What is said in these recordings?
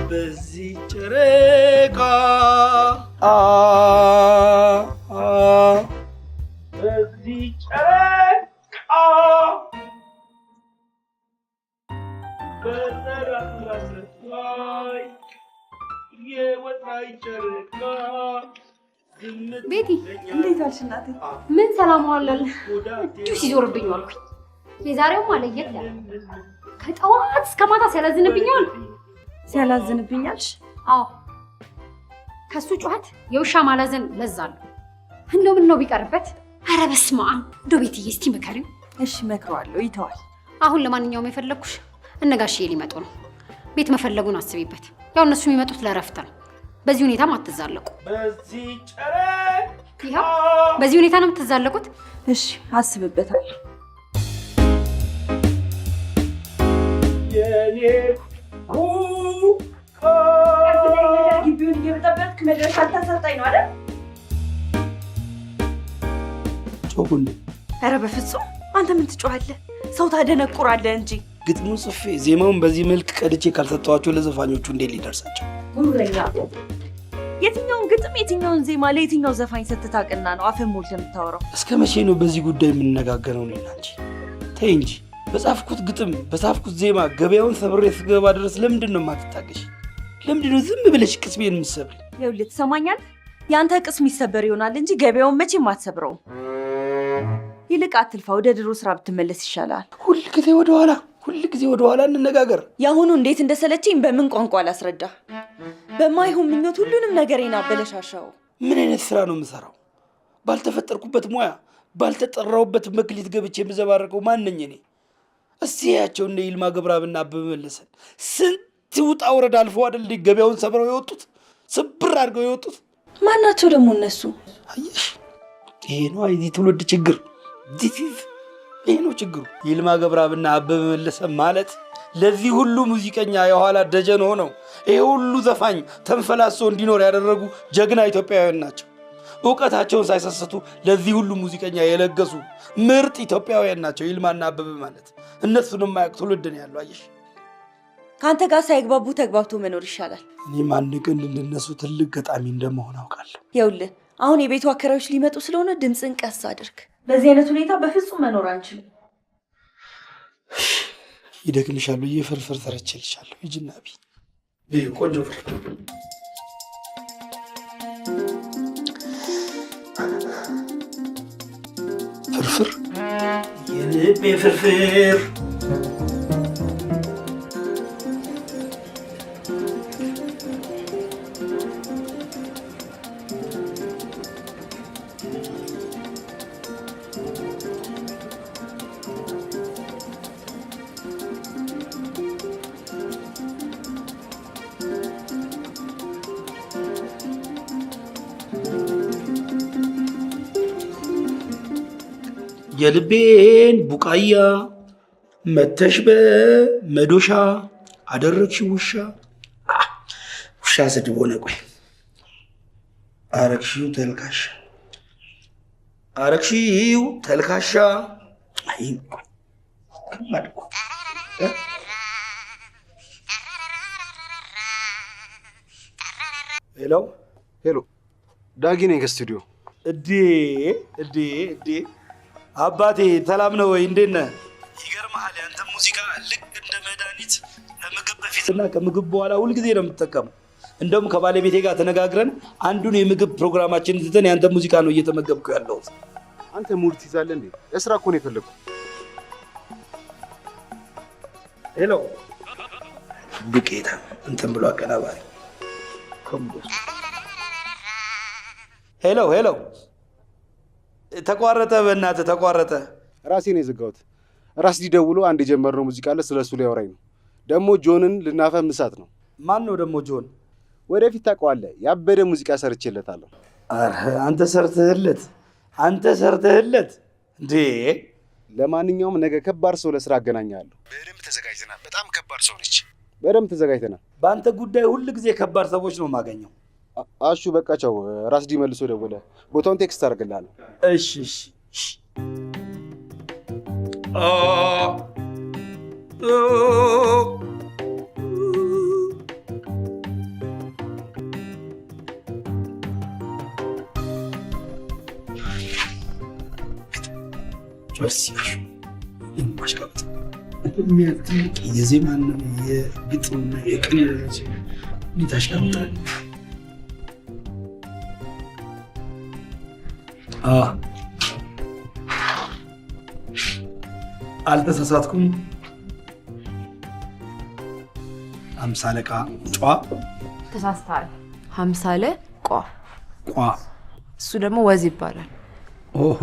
በዚህ ጨረቃ አ አ በዚህ ጨረቃ በጠራራ ሰማይ የወጣች ጨረቃ። ቤቲ። እንዴት ዋልሽ እናቴ? ምን ሰላም ዋላል። እንዲሁ ሲዞርብኝ ዋልኩኝ። የዛሬውማ ለየት ያለ ከጠዋት እስከ ማታ ሲያላዝንብኝ ዋል። ሲያላዝንብኛልሽ? አዎ፣ ከሱ ጩኸት የውሻ ማላዘን ለዛ ነው። እንደው ምን ነው ቢቀርበት። ኧረ በስመ አብ! እንደው ቤትዬ እስቲ ምከሪው። እሺ እመክረዋለሁ፣ ይተዋል። አሁን ለማንኛውም የፈለግኩሽ እነ ጋሽዬ ሊመጡ ነው። ቤት መፈለጉን አስቢበት። ያው እነሱ የሚመጡት ለእረፍት ነው። በዚህ ሁኔታም አትዛለቁ። በዚህ ጨረቃ። ይኸው በዚህ ሁኔታ ነው የምትዛለቁት። እሺ አስብበታለሁ። የኔ ቡቃ። ግቢውን እየበጠበጥክ መድረሻ አታሳጣኝ ነው አይደል? ጮኩ እንዴ? ኧረ በፍጹም፣ አንተ ምን ትጮኻለህ? ሰው ታደነቁራለህ እንጂ። ግጥሙን ጽፌ ዜማውን በዚህ መልክ ቀድቼ ካልሰጠኋቸው ለዘፋኞቹ እንዴት ሊደርሳቸው? ጉረኛ። የትኛውን ግጥም የትኛውን ዜማ ለየትኛው ዘፋኝ ስትታቅና ነው አፍን ሞልተህ የምታወራው? እስከ መቼ ነው በዚህ ጉዳይ የምንነጋገረው? እኔና አንቺ? ተይ እንጂ፣ በጻፍኩት ግጥም በጻፍኩት ዜማ ገበያውን ሰብሬ እስክገባ ድረስ ለምንድን ነው የማትታገሽ? ለምንድን ነው ዝም ብለሽ ቅስሜን የምትሰብሪ? ይኸውልህ፣ ትሰማኛለህ? የአንተ ቅስም ይሰበር ይሆናል እንጂ ገበያውን መቼም አትሰብረውም። ይልቅ አትልፋ፣ ወደ ድሮ ስራ ብትመለስ ይሻላል። ሁል ጊዜ ወደኋላ፣ ሁል ጊዜ ወደኋላ እንነጋገር። የአሁኑ እንዴት እንደሰለቸኝ በምን ቋንቋ ላስረዳ? በማይሆን ምኞት ሁሉንም ነገሬን አበለሻሻው። ምን አይነት ስራ ነው የምሰራው? ባልተፈጠርኩበት ሙያ ባልተጠራሁበት መክሊት ገብቼ የምዘባረቀው ማን ነኝ እኔ? እስቲ ያቸው እነ ይልማ ገብረአብና አበበ መለሰን ስንት ውጣ ውረድ አልፈው አይደል እንዴ ገበያውን ሰብረው የወጡት፣ ስብር አድርገው የወጡት? ማናቸው ደግሞ እነሱ? አየሽ፣ ይሄ ነው የዚህ ትውልድ ችግር። This is ይሄ ነው ችግሩ። ይልማ ገብረአብና አበበ መለሰ ማለት ለዚህ ሁሉ ሙዚቀኛ የኋላ ደጀን ሆነው ይሄ ሁሉ ዘፋኝ ተንፈላሶ እንዲኖር ያደረጉ ጀግና ኢትዮጵያውያን ናቸው። እውቀታቸውን ሳይሰስቱ ለዚህ ሁሉ ሙዚቀኛ የለገሱ ምርጥ ኢትዮጵያውያን ናቸው ይልማና አበበ ማለት። እነሱን የማያውቅ ትውልድ ነው ያለው። አየሽ፣ ከአንተ ጋር ሳይግባቡ ተግባብቶ መኖር ይሻላል። እኔም አንድ ቀን እንደነሱ ትልቅ ገጣሚ እንደመሆን አውቃለሁ። ይኸውልህ፣ አሁን የቤቱ አከራዮች ሊመጡ ስለሆነ ድምፅን ቀስ አድርግ። በዚህ አይነት ሁኔታ በፍጹም መኖር አንችልም። ይደክምሻል ብዬ ፍርፍር ሰርቼልሻለሁ። ሂጂና ብይ ብይ፣ ቆንጆ ፍርፍር። ፍርፍር፣ የልቤ ፍርፍር። የልቤን ቡቃያ መተሽ በመዶሻ አደረግሽ ውሻ። ውሻ ስድብ ሆነ። ቆይ፣ አረግሽው ተልካሻ፣ አረግሽው ተልካሻ። አይ ከባድ እኮ። ሄሎ። ሄሎ፣ ዳጊ ነኝ ከስቱዲዮ። እዴ እዴ እዴ፣ አባቴ ሰላም ነው ወይ? እንዴት ነህ? ይገርምሃል፣ ያንተ ሙዚቃ ልክ እንደ መድኃኒት ከምግብ በፊትና ከምግብ በኋላ ሁልጊዜ ነው የምጠቀመው። እንደውም ከባለቤቴ ጋር ተነጋግረን አንዱን የምግብ ፕሮግራማችንን ትተን ያንተ ሙዚቃ ነው እየተመገብኩ ያለሁት። አንተ ሙድ ትይዛለህ እንዴ? ለስራ እኮ ነው የፈለግኩት። ሄሎ፣ ዱቄታ እንትን ብሎ አቀናባሪ። ሄሎ ሄሎ፣ ተቋረጠ፣ በእናትህ ተቋረጠ። ራሴ ነው የዘጋሁት። ራስ ዲደውሎ አንድ የጀመርነው ሙዚቃ አለ፣ ስለ እሱ ሊያወራኝ ነው። ደግሞ ጆንን ልናፈምሳት ነው። ማን ነው ደግሞ ጆን? ወደፊት ታውቀዋለህ። ያበደ ሙዚቃ ሰርቼለታለሁ። ኧረ አንተ ሰርተህለት፣ አንተ ሰርተህለት እንዴ? ለማንኛውም ነገ ከባድ ሰው ለስራ አገናኛለሁ። በደንብ ተዘጋጅተናል። በጣም ከባድ ሰው ነች። በደንብ ተዘጋጅተናል። በአንተ ጉዳይ ሁል ጊዜ ከባድ ሰዎች ነው የማገኘው። አሹ በቃ ቻው። ራስ ዲ መልሶ ደወለ። ቦታውን text አደርግልሃለሁ። እሺ እሺ እሺ። አ ኦ ማሽቃበጥ የሚያትልቅ የዜማና የግጥምና የቅኔ እንዴት አሽቃብጣል? አልተሳሳትኩም። 50 አለቃ ጯ። ተሳስተሃል። ሀምሳለ ቋ። ቋ። እሱ ደግሞ ወዝ ይባላል። ኦሆ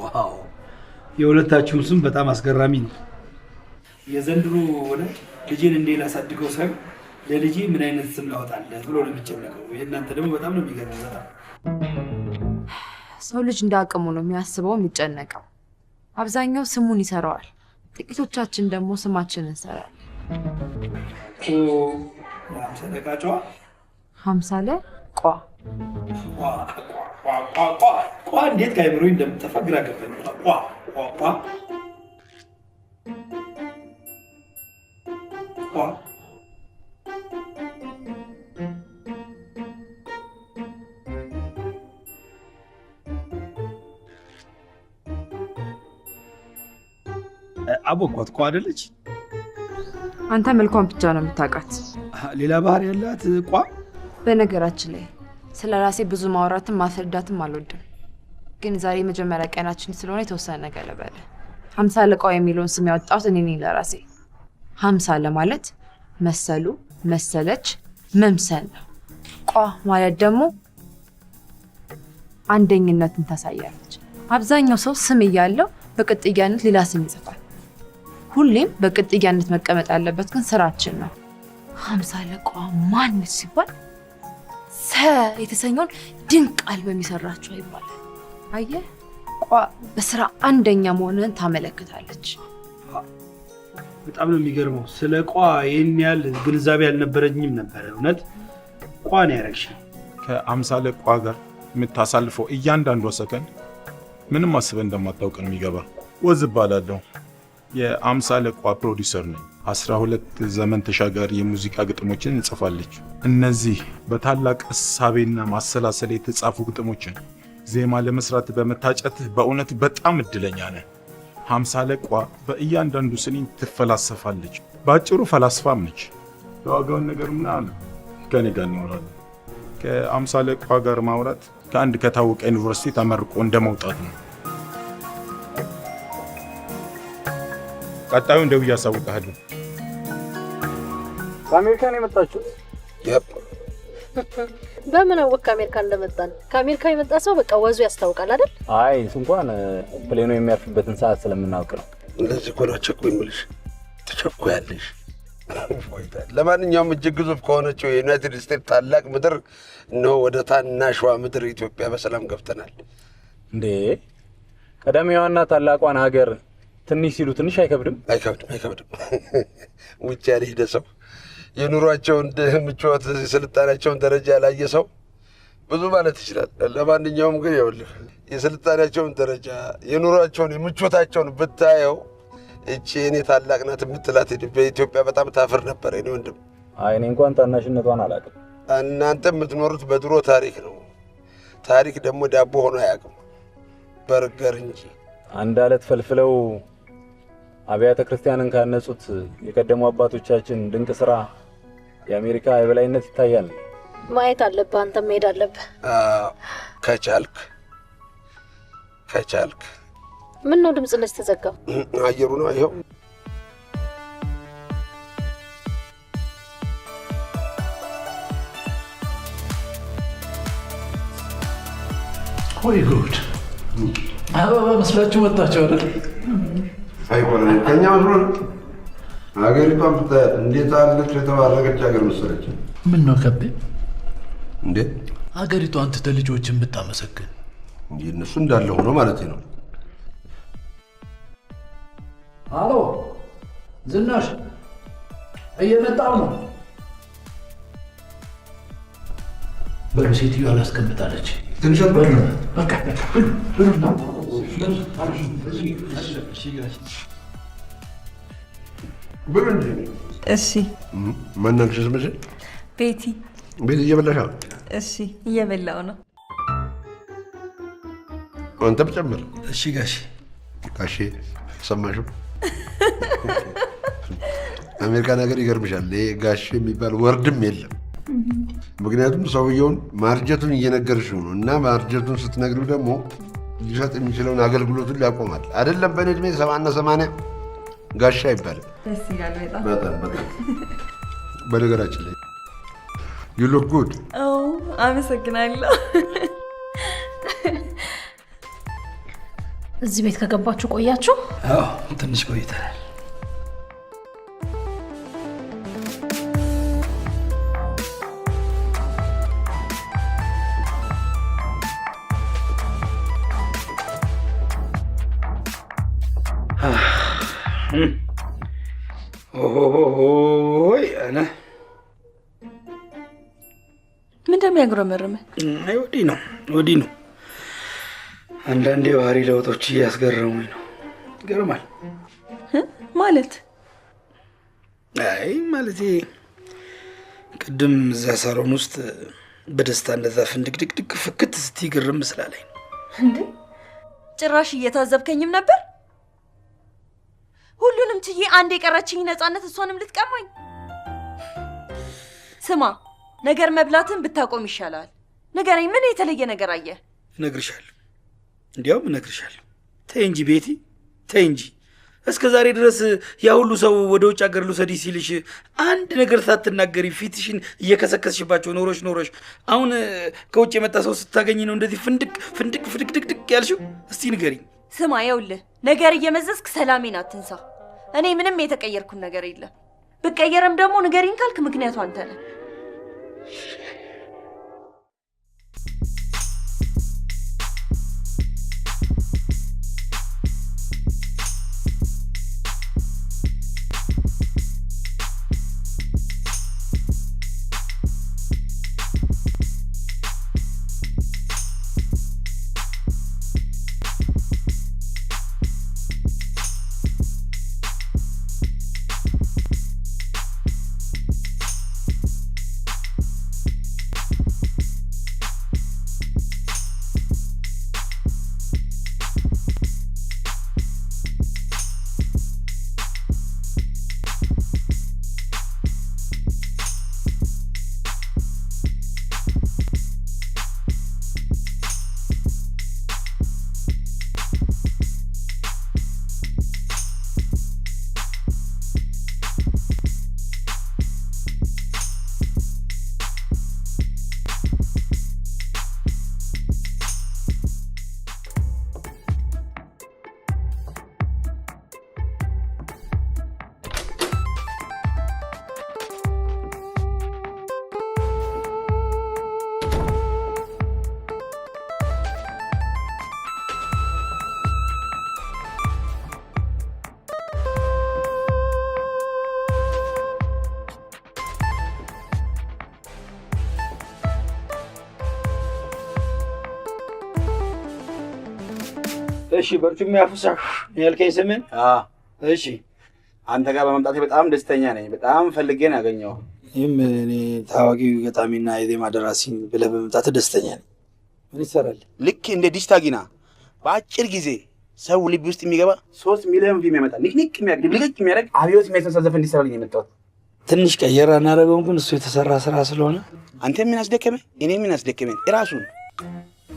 wow! የሁለታችሁም ስም በጣም አስገራሚ ነው። የዘንድሮ ወላጅ ልጄን እንዴ ላሳድገው ሳይሆን ለልጄ ምን አይነት ስም ላወጣለት ብሎ ነው የሚጨነቀው። የእናንተ ደግሞ በጣም ነው የሚገርመው። በጣም። ሰው ልጅ እንደ አቅሙ ነው የሚያስበው የሚጨነቀው። አብዛኛው ስሙን ይሰራዋል። ጥቂቶቻችን ደግሞ ስማችንን እንሰራለን። 50 አለቃ ጯ። ሀምሳለ ቋ። ቋ ቋ ቋ ቋ ቋ እንዴት ከአእምሮዬ እንደምጠፋ ግራ ገባኝ። ቋ ቋ ቋ ቋ። አቦኳት። ቋ አይደለች? አንተ መልኳን ብቻ ነው የምታውቃት። ሌላ ባህሪ ያላት ቋ። በነገራችን ላይ ስለ ራሴ ብዙ ማውራትም ማስረዳትም አልወድም። ግን ዛሬ የመጀመሪያ ቀናችን ስለሆነ የተወሰነ ነገር ልበል። 50 አለቃ የሚለውን ስም ያወጣሁት እኔ ነኝ ለራሴ። ሀምሳ ለማለት መሰሉ፣ መሰለች፣ መምሰል ነው። ቋ ማለት ደግሞ አንደኝነትን ታሳያለች። አብዛኛው ሰው ስም እያለው በቅጥያነት ሌላ ስም ይጽፋል። ሁሌም በቅጥያነት መቀመጥ ያለበት ግን ስራችን ነው። 50 አለቃዋ ማነች ሲባል ሰ የተሰኘውን ድንቅ አልበም የሰራችው ይባላል። አየህ፣ ቋ በስራ አንደኛ መሆንህን ታመለክታለች። በጣም ነው የሚገርመው። ስለ ቋ ይህን ያህል ግንዛቤ አልነበረኝም ነበረ። እውነት ቋ ነው ያደረግሽኝ። ከ50 አለቃ ጋር የምታሳልፈው እያንዳንዷ ሰከንድ ምንም አስበህ እንደማታውቅ ነው የሚገባ። ወዝ እባላለሁ። የ50 አለቃ ፕሮዲውሰር ነኝ። 12 ዘመን ተሻጋሪ የሙዚቃ ግጥሞችን እንጽፋለች። እነዚህ በታላቅ እሳቤና ማሰላሰል የተጻፉ ግጥሞችን ዜማ ለመስራት በመታጨትህ በእውነት በጣም እድለኛ ነህ። 50 አለቃ በእያንዳንዱ ስንኝ ትፈላሰፋለች። በአጭሩ ፈላስፋም ነች። የዋጋውን ነገር ምናምን ከኔ ጋር እናወራለን። ከ50 አለቃ ጋር ማውራት ከአንድ ከታወቀ ዩኒቨርሲቲ ተመርቆ እንደ መውጣት ነው። ቀጣዩን ደውዬ አሳውቅሃለሁ። ከአሜሪካ ነው የመጣችሁት? በምን አወቅ ከአሜሪካ እንደመጣን? ከአሜሪካ የመጣ ሰው በቃ ወዙ ያስታውቃል አይደል? አይ፣ እሱ እንኳን plane ኡ የሚያርፍበትን ሰዓት ስለምናውቅ ነው። እንደዚህ እኮ ነው አቸኩይ የምልሽ። ትቸኩያለሽ። ለማንኛውም እጅግ ግዙፍ ከሆነችው የዩናይትድ ስቴትስ ታላቅ ምድር እነሆ ወደ ታናሿ ምድር ኢትዮጵያ በሰላም ገብተናል። እንዴ፣ ቀዳሚዋና ታላቋን ሀገር ትንሽ ሲሉ ትንሽ አይከብድም? አይከብድም፣ አይከብድም። ውጭ ያልሄደ ሰው፣ የኑሯቸውን ምቾት፣ የስልጣኔያቸውን ደረጃ ያላየ ሰው ብዙ ማለት ይችላል። ለማንኛውም ግን ይኸውልህ፣ የስልጣኔያቸውን ደረጃ፣ የኑሯቸውን የምቾታቸውን ብታየው እቺ እኔ ታላቅ ናት የምትላት በኢትዮጵያ በጣም ታፍር ነበር። እኔ ወንድም። አይ፣ እኔ እንኳን ታናሽነቷን አላውቅም። እናንተ የምትኖሩት በድሮ ታሪክ ነው። ታሪክ ደግሞ ዳቦ ሆኖ አያውቅም፣ በርገር እንጂ። አንድ አለት ፈልፍለው አብያተ ክርስቲያንን ካነጹት የቀደሙ አባቶቻችን ድንቅ ስራ የአሜሪካ የበላይነት ይታያል። ማየት አለብህ፣ አንተም መሄድ አለብህ። አዎ፣ ከቻልክ ከቻልክ። ምን ነው ድምጽ እንደዚህ ተዘጋው? አየሩ ነው ይኸው። ወይ ጉድ! አበባ መስላችሁ መጣችሁ አይደል? አይ ኮሎኔል፣ ከኛ መስሎ ነው። ሀገሪቷን ብታያት እንዴት አለች የተባረከች ሀገር መሰለች። ምን ነው ከቤ? እንዴት? ሀገሪቷን ትተህ ልጆችን ብታመሰግን። እነሱ እንዳለ ሆኖ ማለት ነው። አሎ ዝናሽ፣ እየመጣሁ ነው። በሉ፣ ሴትዮ አላስቀምጣለች። ትንሽ። በሉ በቃ በቃ፣ ብሉ ብሉና። ብሉ እንጂ። እሺ። ማን አልሽ ስምሽ? ቤቲ። ቤት እየበላሽ ነው? እሺ፣ እየበላው ነው። አንተም ጨምር። እሺ ጋሽ። ጋሼ ሰማሽው? አሜሪካን ሀገር ይገርምሻል፣ ይሄ ጋሼ የሚባል word ም የለም። ምክንያቱም ሰውየውን ማርጀቱን እየነገርሽው ነው፣ እና ማርጀቱን ስትነግሪው ደግሞ ሊሰጥ የሚችለውን አገልግሎቱን ሊያቆማል። አይደለም በእኔ ዕድሜ 70ና 80 ጋሼ አይባልም። ደስ ይላል በጣም። በጣም በጣም። በነገራችን ላይ you look good። አመሰግናለሁ። እዚህ ቤት ከገባችሁ ቆያችሁ? አዎ፣ ትንሽ ቆይተናል። ኦሆሆይ አነ። ምን እንደሚያጉረመርም? አይ፣ ወዲህ ነው ወዲህ ነው። አንዳንዴ የባህሪ ለውጦች እያስገረሙኝ ነው። ይገርማል። ማለት? አይ፣ ማለቴ ቅድም እዛ ሳሎን ውስጥ በደስታ እንደዛ ፍንድቅድቅድቅ ፍክት ስትይ ግርም ስላለኝ ነው። እንዴ፣ ጭራሽ እየታዘብከኝም ነበር? ሁሉንም ችዬ አንድ የቀረችኝ ነፃነት እሷንም ልትቀማኝ? ስማ፣ ነገር መብላትን ብታቆም ይሻላል። ንገረኝ፣ ምን የተለየ ነገር አየህ? እነግርሻለሁ፣ እንዲያውም እነግርሻለሁ። ተይ እንጂ ቤቲ፣ ተይ እንጂ። እስከ ዛሬ ድረስ ያ ሁሉ ሰው ወደ ውጭ ሀገር ልውሰድሽ ሲልሽ አንድ ነገር ሳትናገሪ ፊትሽን እየከሰከስሽባቸው ኖሮሽ ኖሮሽ አሁን ከውጭ የመጣ ሰው ስታገኝ ነው እንደዚህ ፍንድቅ ፍንድቅ ፍድቅድቅድቅ ያልሽው? እስቲ ንገሪኝ። ስማ፣ ይኸውልህ፣ ነገር እየመዘዝክ ሰላሜን አትንሳ። እኔ ምንም የተቀየርኩት ነገር የለም። ብቀየርም ደግሞ ንገሪኝ ካልክ ምክንያቱ አንተ ነህ። እሺ፣ በርጩሜ አፍሳ ያልከኝ ስምን? እሺ። አንተ ጋር በመምጣቴ በጣም ደስተኛ ነኝ። በጣም ፈልጌ ነው ያገኘሁህ። ይህም እኔ ታዋቂው ገጣሚና የዜማ ደራሲ ብለህ በመምጣት ደስተኛ ነኝ። ምን ይሰራል? ልክ እንደ ዲሽታ ጊና በአጭር ጊዜ ሰው ልብ ውስጥ የሚገባ 3 ሚሊዮን view የሚያመጣ፣ ንቅንቅ የሚያደርግ፣ ድብልቅልቅ የሚያደርግ፣ አብዮት የሚያስነሳ ዘፈን እንዲሰራልኝ የመጣሁት። ትንሽ ቀየር አናደርገውም፣ ግን እሱ የተሰራ ስራ ስለሆነ። አንተ ምን አስደከመ? እኔ ምን አስደከመን? እራሱን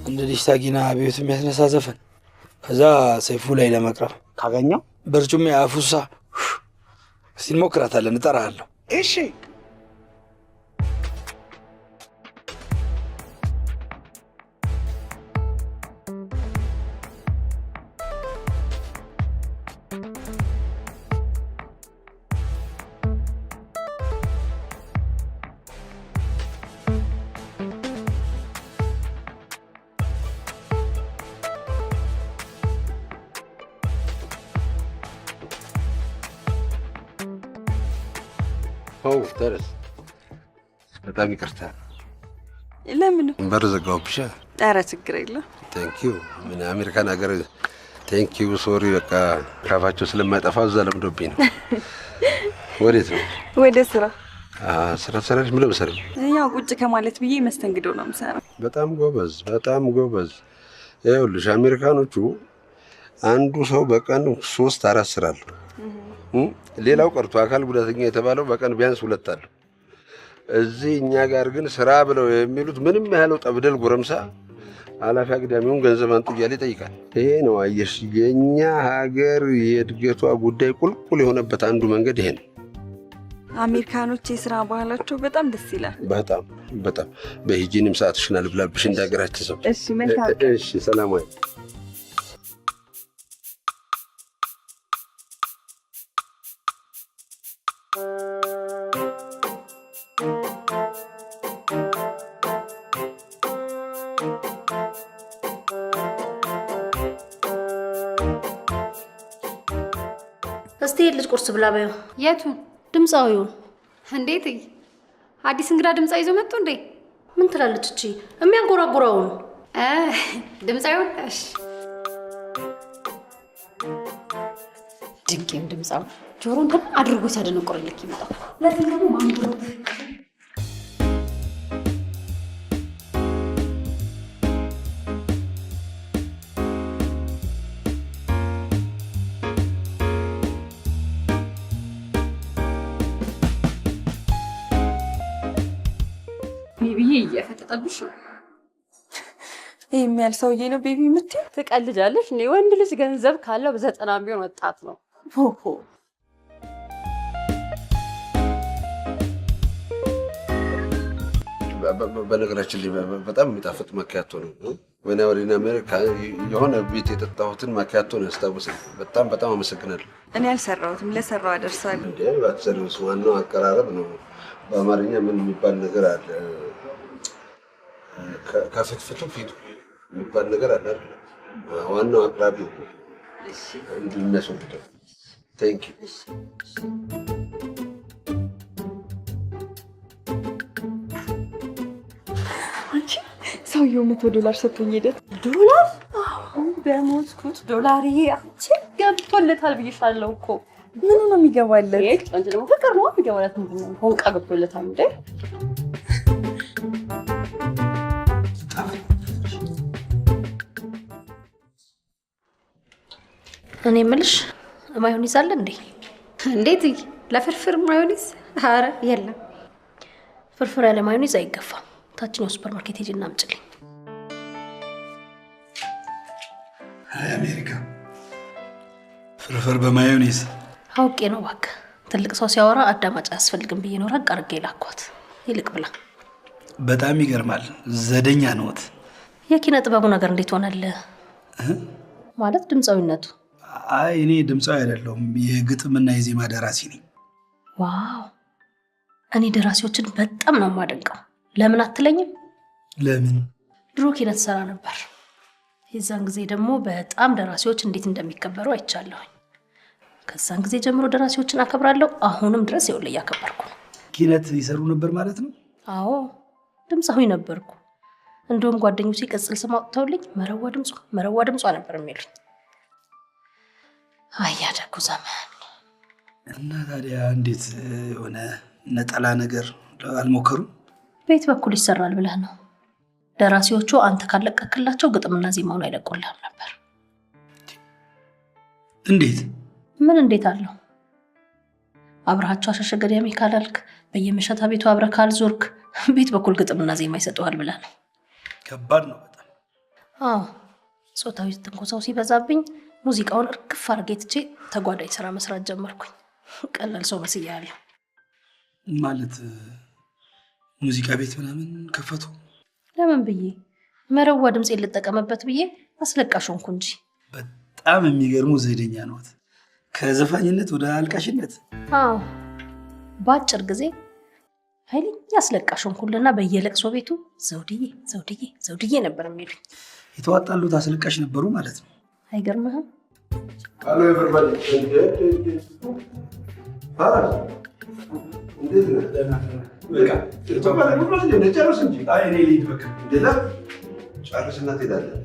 እንደ ዲሽታ ጊና አብዮት የሚያስነሳ ዘፈን ከዛ ሰይፉ ላይ ለመቅረብ ካገኘው በርጩሜ አፉሳ እስቲ እንሞክራታለን። እጠራሃለሁ። እሺ። ተረስ፣ በጣም ይቅርታ። ለምኑ? በር ዘጋሁብሽ። ኧረ ችግር የለም። Thank you። ምን አሜሪካን ሀገር thank you፣ sorry በቃ ካፋቸው ስለማይጠፋ እዛ ለምዶብኝ ነው። ወዴት ነው? ወደ ስራ። ስራ ትሰሪያለሽ? ምን ለምሰሪ? ያው ቁጭ ከማለት ብዬ መስተንግዶ ነው የምሰራው። በጣም ጎበዝ፣ በጣም ጎበዝ። ይኸውልሽ፣ አሜሪካኖቹ አንዱ ሰው በቀን 3 4 ስራ አለው። ሌላው ቀርቶ አካል ጉዳተኛ የተባለው በቀን ቢያንስ 2 አለው። እዚህ እኛ ጋር ግን ስራ ብለው የሚሉት ምንም ያህል ጠብደል ጎረምሳ አላፊ አግዳሚውን ገንዘብ አንጡ እያለ ይጠይቃል። ይሄ ነው አየሽ፣ የኛ ሀገር የእድገቷ ጉዳይ ቁልቁል የሆነበት አንዱ መንገድ ይሄ ነው። አሜሪካኖች የስራ ባህላቸው በጣም ደስ ይላል። በጣም በጣም። በሂጂንም ሰዓትሽን አልብላብሽ እንዳገራችን ሰው። እሺ መልካም። እሺ ሰላም ወይ። እስቲ ልጅ ቁርስ ብላ በይው። የቱን? ድምፃዊውን። እንዴት አዲስ እንግዳ ድምፃዊ ይዞ መጡ እንዴ? ምን ትላለች እቺ? የሚያንጎራጉራውን ድምፃዊውን። እሺ ድንቄም ድምፃዊ ጆሮን ደግሞ አድርጎ ሲያደነቁርልክ ይመጣል። ለዚህ ደግሞ ማንጎ ቤቢዬ እየፈጠጠብሽ ነው። ይሄ የሚያል ሰውዬ ነው ቤቢ የምትይው? ትቀልጃለሽ። እኔ ወንድ ልጅ ገንዘብ ካለው በ90 ቢሆን ወጣት ነው። ሆሆ በነገራችን ላይ በጣም የሚጣፍጥ ማኪያቶ ነው። When I was in America የሆነ ቤት የጠጣሁትን ማኪያቶ ነው ያስታወሰኝ። በጣም በጣም አመሰግናለሁ። እኔ አልሰራሁትም፣ ለሰራው አደርሳለሁ። እንዴ ባትሰሪውስ፣ ዋናው አቀራረብ ነው። በአማርኛ ምን የሚባል ነገር አለ? ከፍትፍቱ ፊቱ የሚባል ነገር አለ አይደል? ዋናው አቅራቢው እንዲህ የሚያስወድደው። Thank you። አንቺ ሰውየው $100 ሰጥቶኝ ሄደ። ዶላር? አሁን በሞትኩት ዶላርዬ፣ አንቺ ገብቶለታል ብዬሻለሁ እኮ። ምኑ ነው የሚገባለት? ይሄ አንቺ ደግሞ ፍቅር ነው የሚገባለት። ምንድን ነው ሆንቃ ገብቶለታል እንዴ? እኔ የምልሽ ማዮኒዝ አለ እንዴ? እንዴት ለፍርፍር ማዮኒዝ? ኧረ የለም። ፍርፍር ያለ ማዮኒዝ አይገፋም። ታችኛው ሱፐር ማርኬት ሂጂና አምጪልኝ። አይ አሜሪካ ፍርፍር በማዮኒዝ አውቄ ነው እባክህ። ትልቅ ሰው ሲያወራ አዳማጭ አያስፈልግም ብዬ ነው ራቅ አድርጌ ላኳት። ይልቅ ብላ። በጣም ይገርማል። ዘደኛ ነዎት። የኪነ ጥበቡ ነገር እንዴት ሆነልህ? ማለት ድምፃዊነቱ? አይ እኔ ድምፃዊ አይደለሁም፣ የግጥምና የዜማ ደራሲ ነኝ። Wow! እኔ ደራሲዎችን በጣም ነው የማደንቀው። ለምን አትለኝም? ለምን? ድሮ ኪነት ሰራ ነበር። የዛን ጊዜ ደግሞ በጣም ደራሲዎች እንዴት እንደሚከበሩ አይቻለሁኝ። ከዛን ጊዜ ጀምሮ ደራሲዎችን አከብራለሁ። አሁንም ድረስ ይኸውልህ እያከበርኩ ነው። ኪነት ይሰሩ ነበር ማለት ነው? አዎ ድምፃዊ ነበርኩ። እንደውም ጓደኞቼ ቅጽል ስም አውጥተውልኝ መረዋ ድምጿ መረዋ ድምጿ ነበር የሚሉኝ። አይ ያደጉ ዘመን። እና ታዲያ እንዴት የሆነ ነጠላ ነገር አልሞከሩም? ቤት በኩል ይሰራል ብለህ ነው? ደራሲዎቹ አንተ ካለቀክላቸው ግጥምና ዜማውን አይለቁልህም ነበር። እንዴት? ምን እንዴት አለው? አብረሃቸው አሸሸ ገዳሜ ካላልክ፣ በየመሸታ ቤቱ አብረህ ካልዞርክ ቤት በኩል ግጥምና ዜማ ይሰጠዋል ብለህ ነው? ከባድ ነው በጣም። አዎ ጾታዊ ትንኮሳው ሲበዛብኝ ሙዚቃውን እርግፍ አድርጌ ትቼ ተጓዳኝ ስራ መስራት ጀመርኩኝ። ቀላል ሰው መስያለሁ። ማለት ሙዚቃ ቤት ምናምን ከፈቱ? ለምን ብዬ መረዋ ድምጼን ልጠቀምበት ብዬ አስለቃሽ ሆንኩ እንጂ። በጣም የሚገርሙ ዘዴኛ ነዎት። ከዘፋኝነት ወደ አልቃሽነት። አዎ በአጭር ጊዜ ኃይለኛ አስለቃሽ ሆንኩልና በየለቅሶ ቤቱ ዘውድዬ ዘውድዬ ዘውድዬ ነበር የሚሉኝ። የተዋጣሉት አስለቃሽ ነበሩ ማለት ነው። አይገርምህም? Hello everybody። እንዴት ነህ? ጨርስ እንጂ። ጨርስና ትሄዳለህ።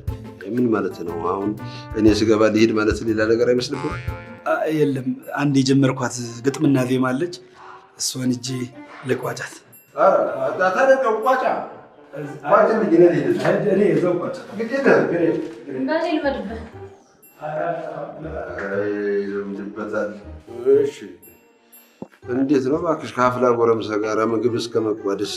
ምን ማለት ነው አሁን? እኔ ስገባ ልሂድ ማለት ሌላ ነገር አይመስልም? የለም አንድ የጀመርኳት ግጥምና ዜማ አለች። እሷን እጄ ልቋጫት። ይለምድበታል። እሺ፣ እንዴት ነው እባክሽ ከአፍላ ጎረምሳ ጋር ምግብ እስከ መቋደስ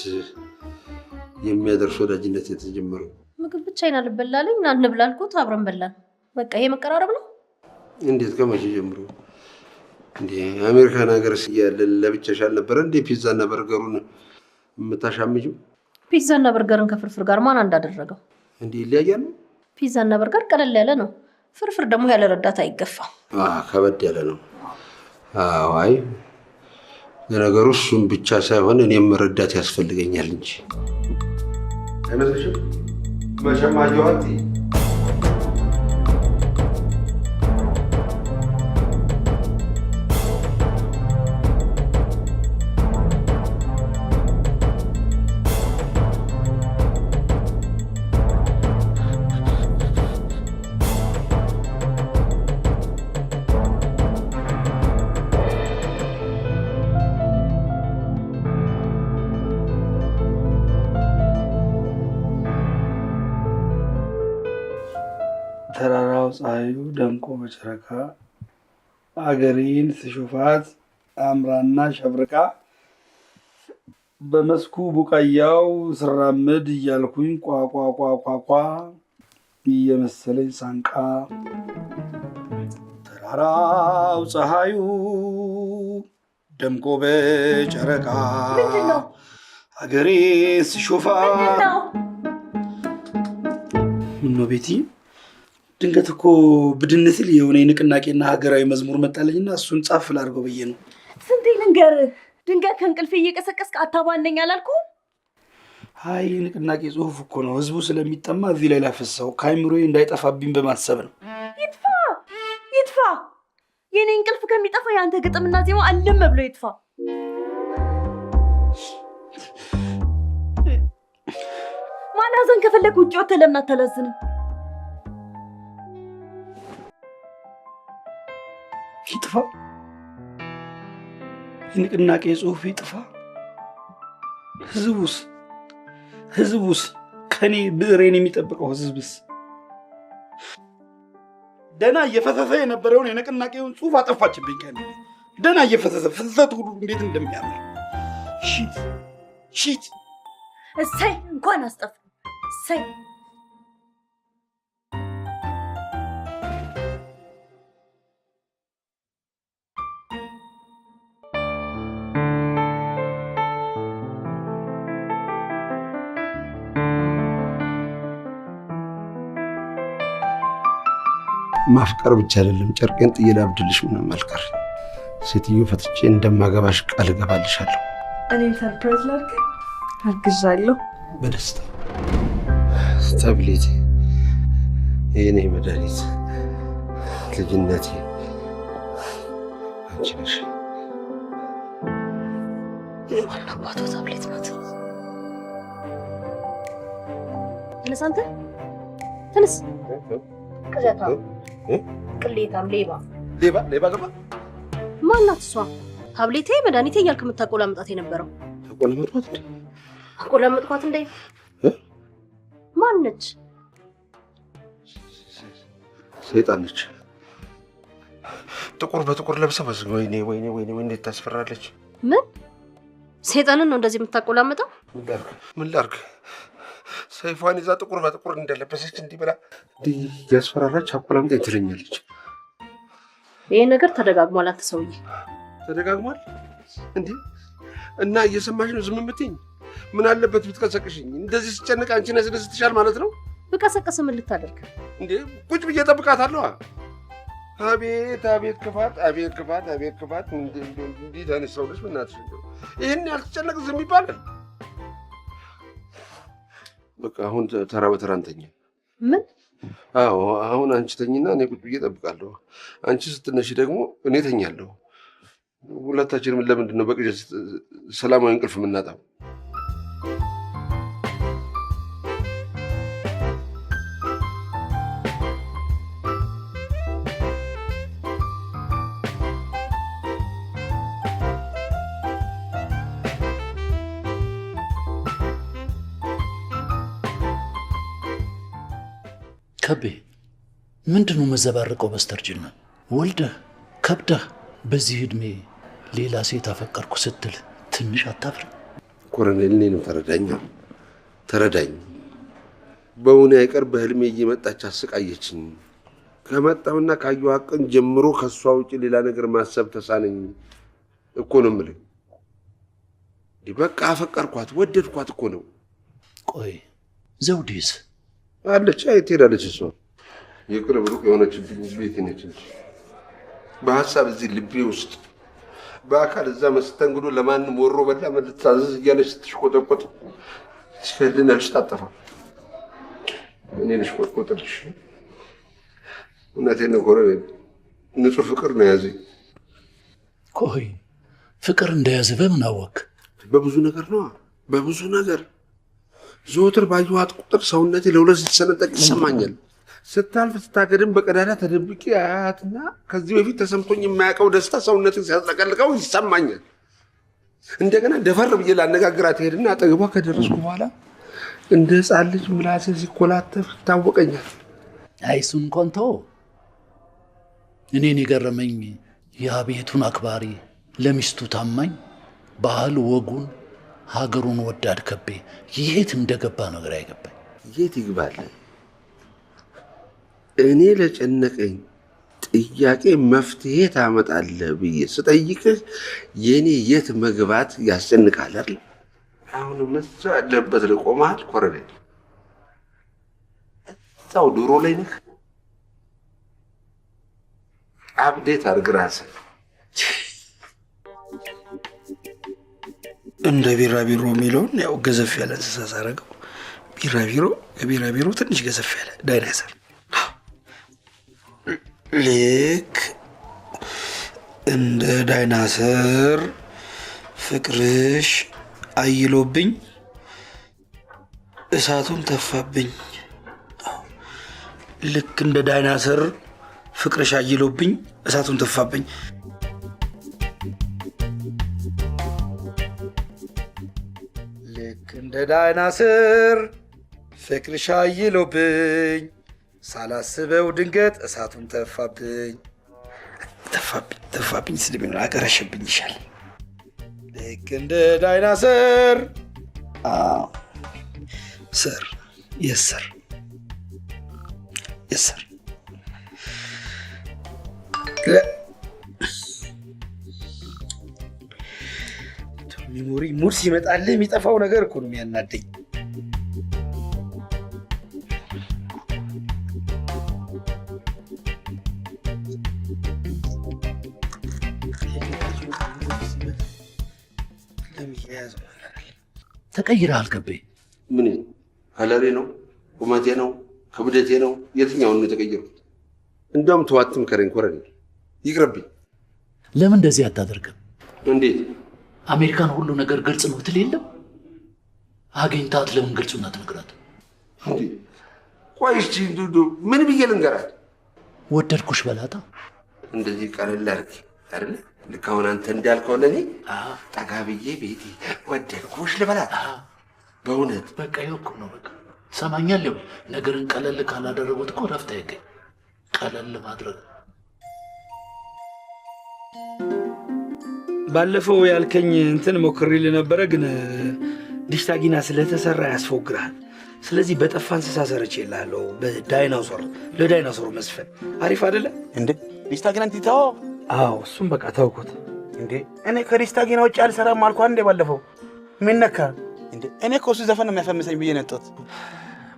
የሚያደርስ ወዳጅነት የተጀመረው? ምግብ ብቻዬን አልበላለኝ እና እንብላ አልኩት፣ አብረን በላን። በቃ ይሄ መቀራረብ ነው። እንዴት ከመቼ ጀምሮ እንዴ? አሜሪካን ሀገር እያለን ለብቻሽ አልነበረ እንዴ ፒዛና በርገሩን የምታሻምጂው? ፒዛና በርገርን ከፍርፍር ጋር ማን እንዳደረገው? እንዴ ይለያያሉ? ፒዛና በርገር ቀለል ያለ ነው። ፍርፍር ደግሞ ያለ ረዳት አይገፋም። ከበድ ያለ ነው። አዎ፣ አይ ለነገሩ እሱም ብቻ ሳይሆን እኔም ረዳት ያስፈልገኛል እንጂ አይመስልሽም? መቼም አየኋት። ተራራው ፀሐዩ ደምቆ በጨረቃ አገሬን ስሾፋት አምራና ሸብርቃ በመስኩ ቡቃያው ስራመድ እያልኩኝ ቋቋቋቋቋ እየመሰለኝ ሳንቃ ተራራው ፀሐዩ ደምቆ በጨረቃ አገሬን ስሾፋት። ምነው ቤቲ? ድንገት እኮ ብድን ስል የሆነ የንቅናቄና ሀገራዊ መዝሙር መጣለኝና እሱን ጻፍ ላድርገው ብዬ ነው። ስንቴ ልንገርህ፣ ድንገት ከእንቅልፌ እየቀሰቀስክ አታባነኝ አላልኩም? አይ የንቅናቄ ጽሁፍ እኮ ነው። ህዝቡ ስለሚጠማ እዚህ ላይ ላፈሰው ከአይምሮዬ እንዳይጠፋብኝ በማሰብ ነው። ይጥፋ ይጥፋ፣ የኔ እንቅልፍ ከሚጠፋ የአንተ ግጥምና ዜማ አልም ብሎ ይጥፋ። ማላዘን ከፈለክ ውጭ ወጥተህ ለምን አታላዝንም? ይጥፋ፣ የንቅናቄ ጽሁፍ ይጥፋ። ህዝቡስ ህዝቡስ ከኔ ብዕሬን የሚጠብቀው ህዝብስ? ደና እየፈሰሰ የነበረውን የንቅናቄውን ጽሁፍ አጠፋችብኝ። ከኔ ደና እየፈሰሰ ፍሰት ሁሉ እንዴት እንደሚያምር shit shit። እሰይ እንኳን አስጠፋ። እሰይ ማፍቀር ብቻ አይደለም፣ ጨርቄን ጥዬ ላብድልሽ ምንም አልቀር። ሴትዮ ፈትቼ እንደማገባሽ ቃል እገባልሻለሁ። እኔም surprise ላድርግ። አርግዣለሁ። በደስታ ታብሌቴ፣ የኔ መድኃኒት፣ ልጅነቴ አንቺ ነሽ። ዋና አባቷ ታብሌት ናት። ተነስ አንተ ተነስ። ቅዠታም፣ ቅሌታም፣ ሌባ ሌባ ሌባ ገባ። ማናት እሷ? ታብሌቴ መድኃኒቴ እያልክ የምታቆላምጣት የነበረው ተቆላመጥኳት እንዴ? አቆላመጥኳት እንዴ? ማነች? ሰይጣን ነች። ጥቁር በጥቁር ለብሳ ወይኔ ወይኔ ወይኔ እንዴት ታስፈራለች! ምን ሰይጣንን ነው እንደዚህ የምታቆላምጠው? ምን ላድርግ? ሰይፏን ይዛ ጥቁር በጥቁር እንደለበሰች እንዲህ ብላ እንዲህ ያስፈራራች አቆላምጠኝ ትለኛለች። ይሄ ነገር ተደጋግሟል። አንተ ሰውዬ ተደጋግሟል እንዴ? እና እየሰማሽ ነው ዝም የምትይኝ? ምን አለበት ብትቀሰቅሽኝ? እንደዚህ ስጨንቅ አንቺን ያስደስትሻል ማለት ነው? ብቀሰቅስ ምን ልታደርግ እንዴ? ቁጭ ብዬ እጠብቃታለሁ። አቤት አቤት ክፋት፣ አቤት ክፋት፣ አቤት ክፋት! እንዴት አይነት ሰው ነሽ? በእናትሽ ይህን ያልተጨነቅ ዝም ይባላል? በቃ አሁን ተራ በተራ እንተኛ። ምን? አዎ አሁን አንቺ ተኝና እኔ ቁጭ ብዬ እጠብቃለሁ። አንቺ ስትነሺ ደግሞ እኔ ተኛለሁ። ሁለታችንም ለምንድን ነው በቅዠት ሰላማዊ እንቅልፍ የምናጣው? ከቤ ምንድነው መዘባርቀው በስተርጅና? ወልደህ ከብደህ በዚህ እድሜ ሌላ ሴት አፈቀርኩ ስትል ትንሽ አታፍርም? ኮሎኔል እኔንም ተረዳኝ ተረዳኝ። በእውኔ አይቀር በህልሜ እየመጣች አሰቃየችኝ። ከመጣሁና ካየኋት ቀን ጀምሮ ከእሷ ውጭ ሌላ ነገር ማሰብ ተሳነኝ እኮ ነው የምልህ። በቃ አፈቀርኳት፣ ወደድኳት እኮ ነው። ቆይ ዘውዴስ አለች? አይ ትሄዳለች። እሷ የቅርብ ሩቅ የሆነችብኝ ቤቴ ነች እንጂ በሀሳብ እዚህ ልቤ ውስጥ በአካል እዛ መስተንግዶ ለማንም ወሮ በላ ልታዘዝ እያለች ስትሽቆጠቆጥ ሲፈልነሽ ታጠፋ። እኔ ልሽቆጥቆጥልሽ። እውነቴን ነው ኮሎኔል፣ ንጹህ ፍቅር ነው የያዘኝ። ቆይ ፍቅር እንደያዘ በምን አወቅ? በብዙ ነገር ነዋ፣ በብዙ ነገር። ዘወትር ባየኋት ቁጥር ሰውነቴ ለሁለት ስትሰነጠቅ ይሰማኛል። ስታልፍ ስታገድም በቀዳዳ ተደብቄ አያትና ከዚህ በፊት ተሰምቶኝ የማያውቀው ደስታ ሰውነትን ሲያስለቀልቀው ይሰማኛል። እንደገና ደፈር ብዬ ላነጋግራት ሄድና አጠገቧ ከደረስኩ በኋላ እንደ ሕፃን ልጅ ምላሴ ሲኮላተፍ ይታወቀኛል። አይ እሱን እንኳን ተወው። እኔን የገረመኝ ያ ቤቱን አክባሪ፣ ለሚስቱ ታማኝ፣ ባህል ወጉን ሀገሩን ወዳድ ከቤ የት እንደገባ ነው ግራ የገባኝ። የት ይግባል? እኔ ለጨነቀኝ ጥያቄ መፍትሄ ታመጣለህ ብዬ ስጠይቅህ የኔ የት መግባት ያስጨንቃል አይደል? አሁንም እዛው ያለህበት ላይ ቆመሃል ኮሎኔል። እዛው ዶሮ ላይ ነህ። update አድርግ ራስህ። እንደ ቢራቢሮ የሚለውን ያው ገዘፍ ያለ እንስሳ ሳደርገው ቢራቢሮ ከቢራቢሮ ትንሽ ገዘፍ ያለ ዳይናሰር፣ ልክ እንደ ዳይናሰር ፍቅርሽ አይሎብኝ እሳቱን ተፋብኝ። ልክ እንደ ዳይናሰር ፍቅርሽ አይሎብኝ እሳቱን ተፋብኝ። ልክ እንደ ዳይናሰር ፍቅርሽ አይሎብኝ ሳላስበው ድንገት እሳቱን ተፋብኝ። ተፋብኝ ተፋብኝ ስለሚሆን አቀረሸብኝ ይሻል። ልክ እንደ ዳይናሰር sir yes sir yes sir memory mood ሲመጣልህ የሚጠፋው ነገር እኮ ነው የሚያናደኝ። ተቀይረሃል ከቤ። ምን ከለሬ ነው? ቁመቴ ነው? ክብደቴ ነው? የትኛውን ነው የተቀየርኩት? እንደውም ተው አትምከረኝ ኮሎኔል፣ ይቅርብኝ። ለምን እንደዚህ አታደርግም? እንዴት? አሜሪካን ሁሉ ነገር ግልጽ ነው ትል የለም? አግኝታት ለምን ግልጹን አትነግራት? ቆይ እስኪ ምን ብዬ ልንገራት? ወደድኩሽ በላታ። እንደዚህ ቀለል አድርጌ አይደለ? ልክ አሁን አንተ እንዳልከው ለእኔ ጠጋ ብዬ ቤቴ ወደድኩሽ ልበላት? በእውነት በቃ ይኸው እኮ ነው። በቃ ትሰማኛለህ? ነገርን ቀለል ካላደረጉት እኮ እረፍት አይገኝ። ቀለል ማድረግ። ባለፈው ያልከኝ እንትን ሞክሬልህ ነበረ፣ ግን ዲሽታጊና ስለተሰራ ያስፎግራል። ስለዚህ በጠፋ እንስሳ ሰርቼልሃለሁ። በዳይኖሶር ለዳይኖሶር መስፈን አሪፍ አይደለ እንዴ? ዲሽታጊና እንትታው? አዎ እሱም በቃ ተውኩት። እንዴ እኔ ከዲሽታጊና ውጭ አልሰራም አልኳ እንዴ ባለፈው። ምን ነካ እንዴ? እኔ እኮ እሱ ዘፈን ነው የሚያፈምሰኝ ብዬ ነው የወጣሁት።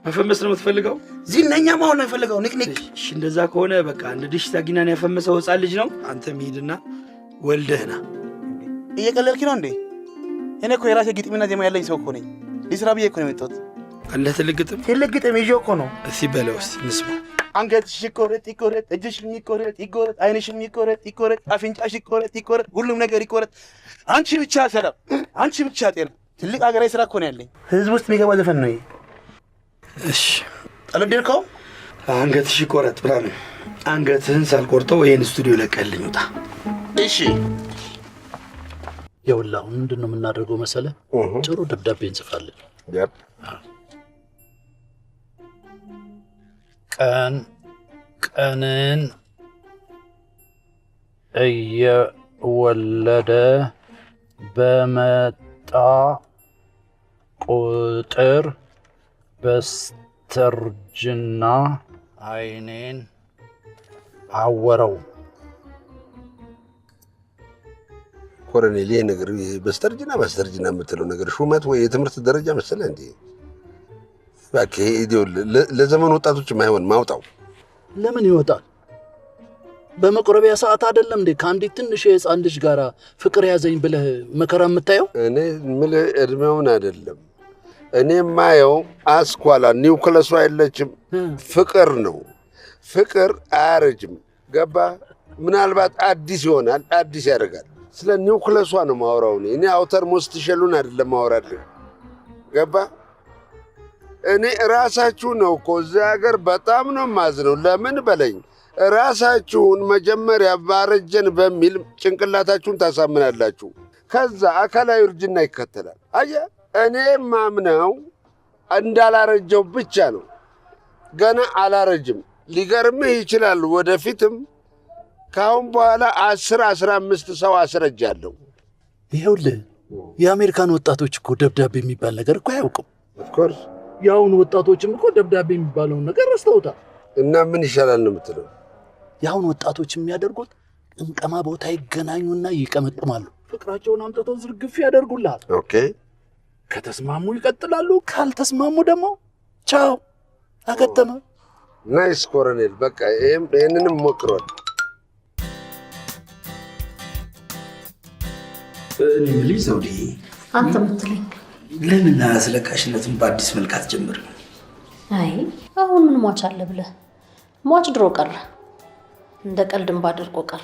መፈመስ ነው የምትፈልገው? ዝነኛ መሆን ነው የምፈልገው። ንቅንቅ። እሺ እንደዛ ከሆነ በቃ እንደ ዲሽታጊናን ያፈመሰው ህፃን ልጅ ነው። አንተም ሂድና ወልደህና። እየቀለድክ ነው እንዴ? እኔ እኮ የራሴ ግጥምና ዜማ ያለኝ ሰው እኮ ነኝ። ሊስራ ብዬ እኮ ነው የመጣሁት። አለ ትልቅ ግጥም? ትልቅ ግጥም ይዤ እኮ ነው። እስኪ በለው እስኪ እንስማ። አንገትሽ ይቆረጥ ይቆረጥ፣ እጅሽም ይቆረጥ ይቆረጥ፣ አይንሽም ይቆረጥ ይቆረጥ፣ አፍንጫሽ ይቆረጥ ይቆረጥ፣ ሁሉም ነገር ይቆረጥ። አንቺ ብቻ ሰላም፣ አንቺ ብቻ ጤና። ትልቅ ሀገራዊ ስራ እኮ ነው ያለኝ። ህዝብ ውስጥ የሚገባ ዘፈን ነው ይሄ። እሺ አልወደድከውም? አንገትሽ ይቆረጥ ምናምን። አንገትህን ሳልቆርጠው ይሄን ስቱዲዮ ለቀህልኝ ውጣ። እሺ። ይኸውልህ አሁን ምንድን ነው የምናደርገው መሰለህ? ጥሩ ደብዳቤ እንጽፋለን። ቀን ቀንን እየወለደ በመጣ ቁጥር በስተርጅና አይኔን አወረው። ኮሎኔል፣ ይሄ ነገር በስተርጅና በስተርጅና የምትለው ነገር ሹመት ወይ የትምህርት ደረጃ መሰለህ እንዴ? እባክህ ይሄ ለዘመኑ ወጣቶች የማይሆን ማውጣው። ለምን ይወጣል? በመቁረቢያ ሰዓት አይደለም እንዴ ከአንዲት ትንሽ የህፃን ልጅ ጋር ፍቅር ያዘኝ ብለህ መከራ የምታየው? እኔ የምልህ እድሜውን አይደለም። እኔ የማየው አስኳላ ኒውክለሷ የለችም፣ ፍቅር ነው። ፍቅር አያረጅም። ገባ? ምናልባት አዲስ ይሆናል፣ አዲስ ያደርጋል። ስለ ኒውክለሷ ነው የማወራው እኔ። እኔ outermost shell ኡን አይደለም የማወራልህ። ገባ? እኔ ራሳችሁ ነው እኮ እዚህ ሀገር በጣም ነው የማዝነው። ለምን በለኝ፣ ራሳችሁን መጀመሪያ ባረጀን በሚል ጭንቅላታችሁን ታሳምናላችሁ። ከዛ አካላዊ እርጅና ይከተላል። አየህ፣ እኔ ማምነው እንዳላረጀው ብቻ ነው። ገና አላረጅም። ሊገርምህ ይችላል። ወደፊትም ከአሁን በኋላ 10 15 ሰው አስረጃለሁ። ይኸውልህ የአሜሪካን ወጣቶች እኮ ደብዳቤ የሚባል ነገር እኮ አያውቁም። Of course የአሁኑ ወጣቶችም እኮ ደብዳቤ የሚባለውን ነገር ረስተውታል። እና ምን ይሻላል ነው የምትለው? የአሁኑ ወጣቶች የሚያደርጉት ቅምቀማ ቦታ ይገናኙና ይቀመቅማሉ። ፍቅራቸውን አምጥተው ዝርግፍ ያደርጉልሃል። Okay። ከተስማሙ ይቀጥላሉ፣ ካልተስማሙ ደግሞ ቻው አከተመ። Nice ኮሎኔል፣ በቃ ይሄንንም ሞክሯል። እኔ የምልሽ ዘውዴ፣ አንተ የምትለኝ ለምን አስለቃሽነቱን በአዲስ መልክ አትጀምርም? አይ አሁን ምን ሟች አለ ብለህ? ሟች ድሮ ቀረ፣ እንደ ቀልድም ባደርቆ ቀረ።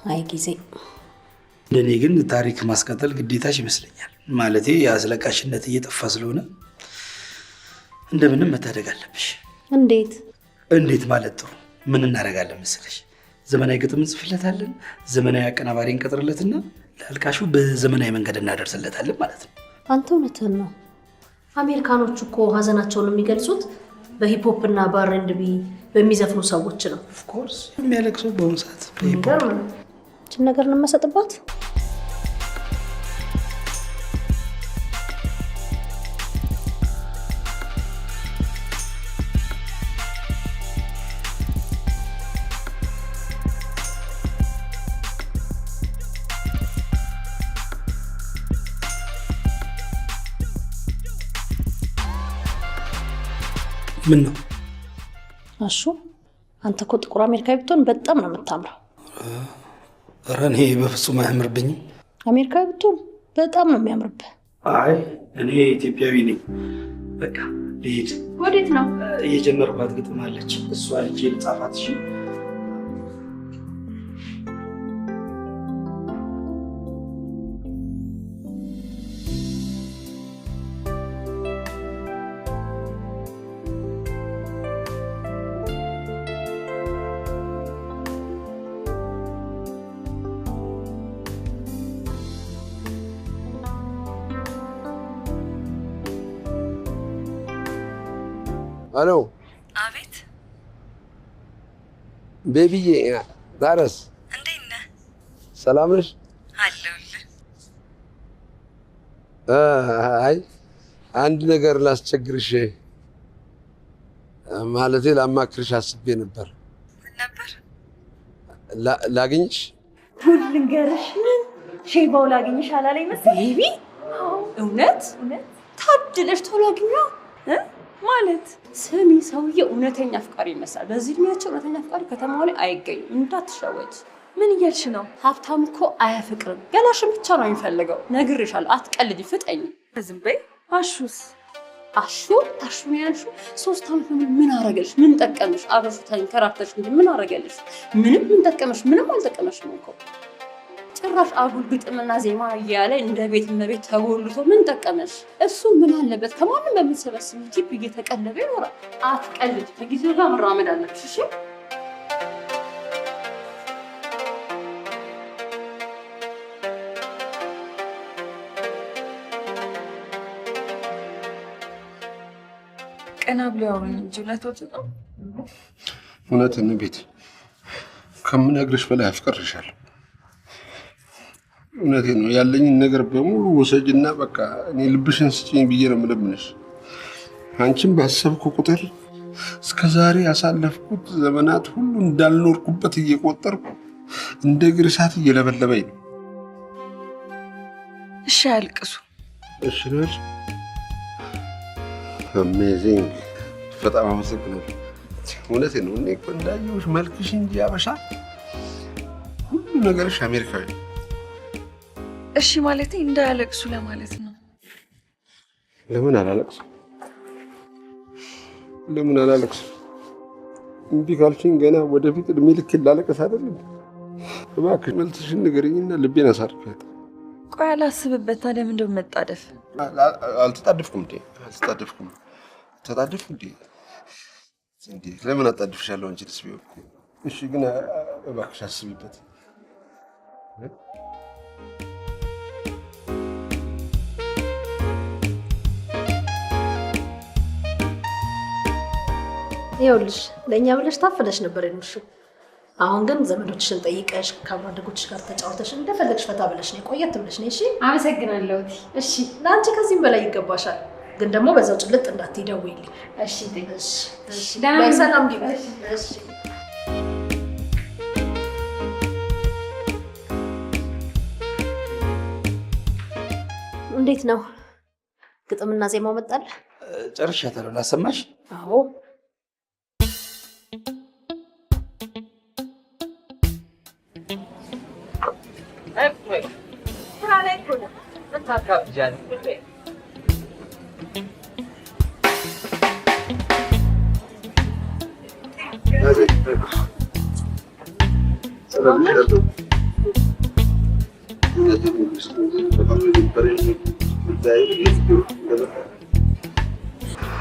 አይ ጊዜ። እንደኔ ግን ታሪክ ማስቀጠል ግዴታሽ ይመስለኛል። ማለቴ የአስለቃሽነት እየጠፋ ስለሆነ እንደምንም መታደግ አለብሽ። እንዴት? እንዴት ማለት ጥሩ። ምን እናደርጋለን መሰለሽ? ዘመናዊ ግጥም እንጽፍለታለን፣ ዘመናዊ አቀናባሪ እንቀጥርለትና ለአልቃሹ በዘመናዊ መንገድ እናደርስለታለን ማለት ነው። አንተ እውነትህን ነው። አሜሪካኖቹ እኮ ሀዘናቸውን የሚገልጹት በ hip hop እና በ R&B በሚዘፍኑ ሰዎች ነው። Of course የሚያለቅሰው በአሁኑ ሰዓት በ hip hop ነው። ይህችን ነገር እንመሰጥባት። ምን ነው አሹ? አንተ እኮ ጥቁር አሜሪካዊ ብትሆን በጣም ነው የምታምረው። ኧረ እኔ በፍጹም አያምርብኝም። አሜሪካዊ ብትሆን በጣም ነው የሚያምርብህ። አይ እኔ ኢትዮጵያዊ ነኝ። በቃ ልሂድ። ወዴት ነው? እየጀመርኳት ግጥም አለች፣ እሷ ልጄ ልጻፋት። እሺ አሎ። አቤት። Baby ዬ፣ ታረስ እንዴት ነህ? ሰላም ነሽ? አለሁልህ። አይ አንድ ነገር ላስቸግርሽ፣ ማለቴ ላማክርሽ አስቤ ነበር። ምን ነበር? ላግኝሽ? ጉድ ልንገርሽ። ምን ሼባው ላግኝሽ አላለኝ መሰለኝ። Baby እውነት ታድለሽ ቶሎ አግኘዋ ማለት። ስሚ፣ ሰውዬ እውነተኛ አፍቃሪ ይመስላል። በዚህ እድሜያቸው እውነተኛ አፍቃሪ ከተማው ላይ አይገኝም። እንዳትሸወጅ። ምን እያልሽ ነው? ሀብታም እኮ አያፈቅርም፣ ገላሽን ብቻ ነው የሚፈልገው። ነግሬሻለሁ፣ አትቀልጂ፣ ፍጠኝ። ዝም በይ። አሹስ? አሹ አሹ ነው ያልሽው? 3 ዓመት ሙሉ ምን አረገልሽ? ምን ጠቀምሽ? አብረሽው ተንከራተሽ እንጂ ምን አረገልሽ? ምንም ምን ጠቀመሽ? ምንም አልጠቀመሽም እኮ። ጭራሽ አጉል ግጥምና ዜማ እያለ እንደ ቤት እመቤት ተጎልቶ ምን ጠቀመሽ? እሱ ምን አለበት ከማንም በምትሰበስቢው tip እየተቀለበ ይኖራል። አትቀልጅ፣ ከጊዜው ጋር መራመድ አለብሽ። እሺ ቀና ብሎ ያወሩኝ እንጂ እውነቶት ነው። እውነትን ቤት ከምነግርሽ በላይ አፍቅርሻለሁ። እውነቴን ነው። ያለኝን ነገር በሙሉ ውሰጅና በቃ እኔ ልብሽን ስጪኝ ብዬ ነው የምለምንሽ። አንቺም ባሰብኩ ቁጥር እስከ ዛሬ ያሳለፍኩት ዘመናት ሁሉ እንዳልኖርኩበት እየቆጠርኩ እንደ እግር እሳት እየለበለበኝ ነው። እሺ አያልቅሱ። እሺ ነው። Amazing። በጣም አመሰግናለሁ። እውነቴን ነው። እኔ እኮ እንዳየሁሽ መልክሽ እንጂ አበሻ ሁሉ ነገርሽ አሜሪካዊ። እሺ ማለቴ እንዳያለቅሱ ለማለት ነው። ለምን አላለቅስም? ለምን አላለቅስም? እምቢ ካልሽኝ ገና ወደፊት እድሜ ልክ ላለቅስ አይደለም? እባክሽ መልስሽን ንገሪኝና ልቤን አሳርፊያት። ቆይ አላስብበት። ታዲያ ምንድን ነው መጣደፍ? አልተጣደፍኩም እንዴ? አልተጣደፍኩም። ተጣደፍኩ እንዴ? እንዴ ለምን አጣድፍሻለሁ? አንቺስ ቢሆን እሺ። ግን እባክሽ አስቢበት። ይኸውልሽ ለእኛ ብለሽ ታፍነሽ ነበር የኖርሽው። አሁን ግን ዘመዶችሽን ጠይቀሽ ከአብሮ አደጎችሽ ጋር ተጫውተሽ እንደፈለግሽ ፈታ ብለሽ ነው ቆየት ብለሽ ነው። እሺ አመሰግናለሁ። እሺ ለአንቺ ከዚህም በላይ ይገባሻል። ግን ደግሞ በዛው ጭልጥ እንዳትይ ደውዪልኝ። እሺ እሺ እሺ። በሰላም ግቢ። እሺ እንዴት ነው ግጥምና ዜማው መጣልህ? ጨርሻታለሁ። ላሰማሽ? አዎ።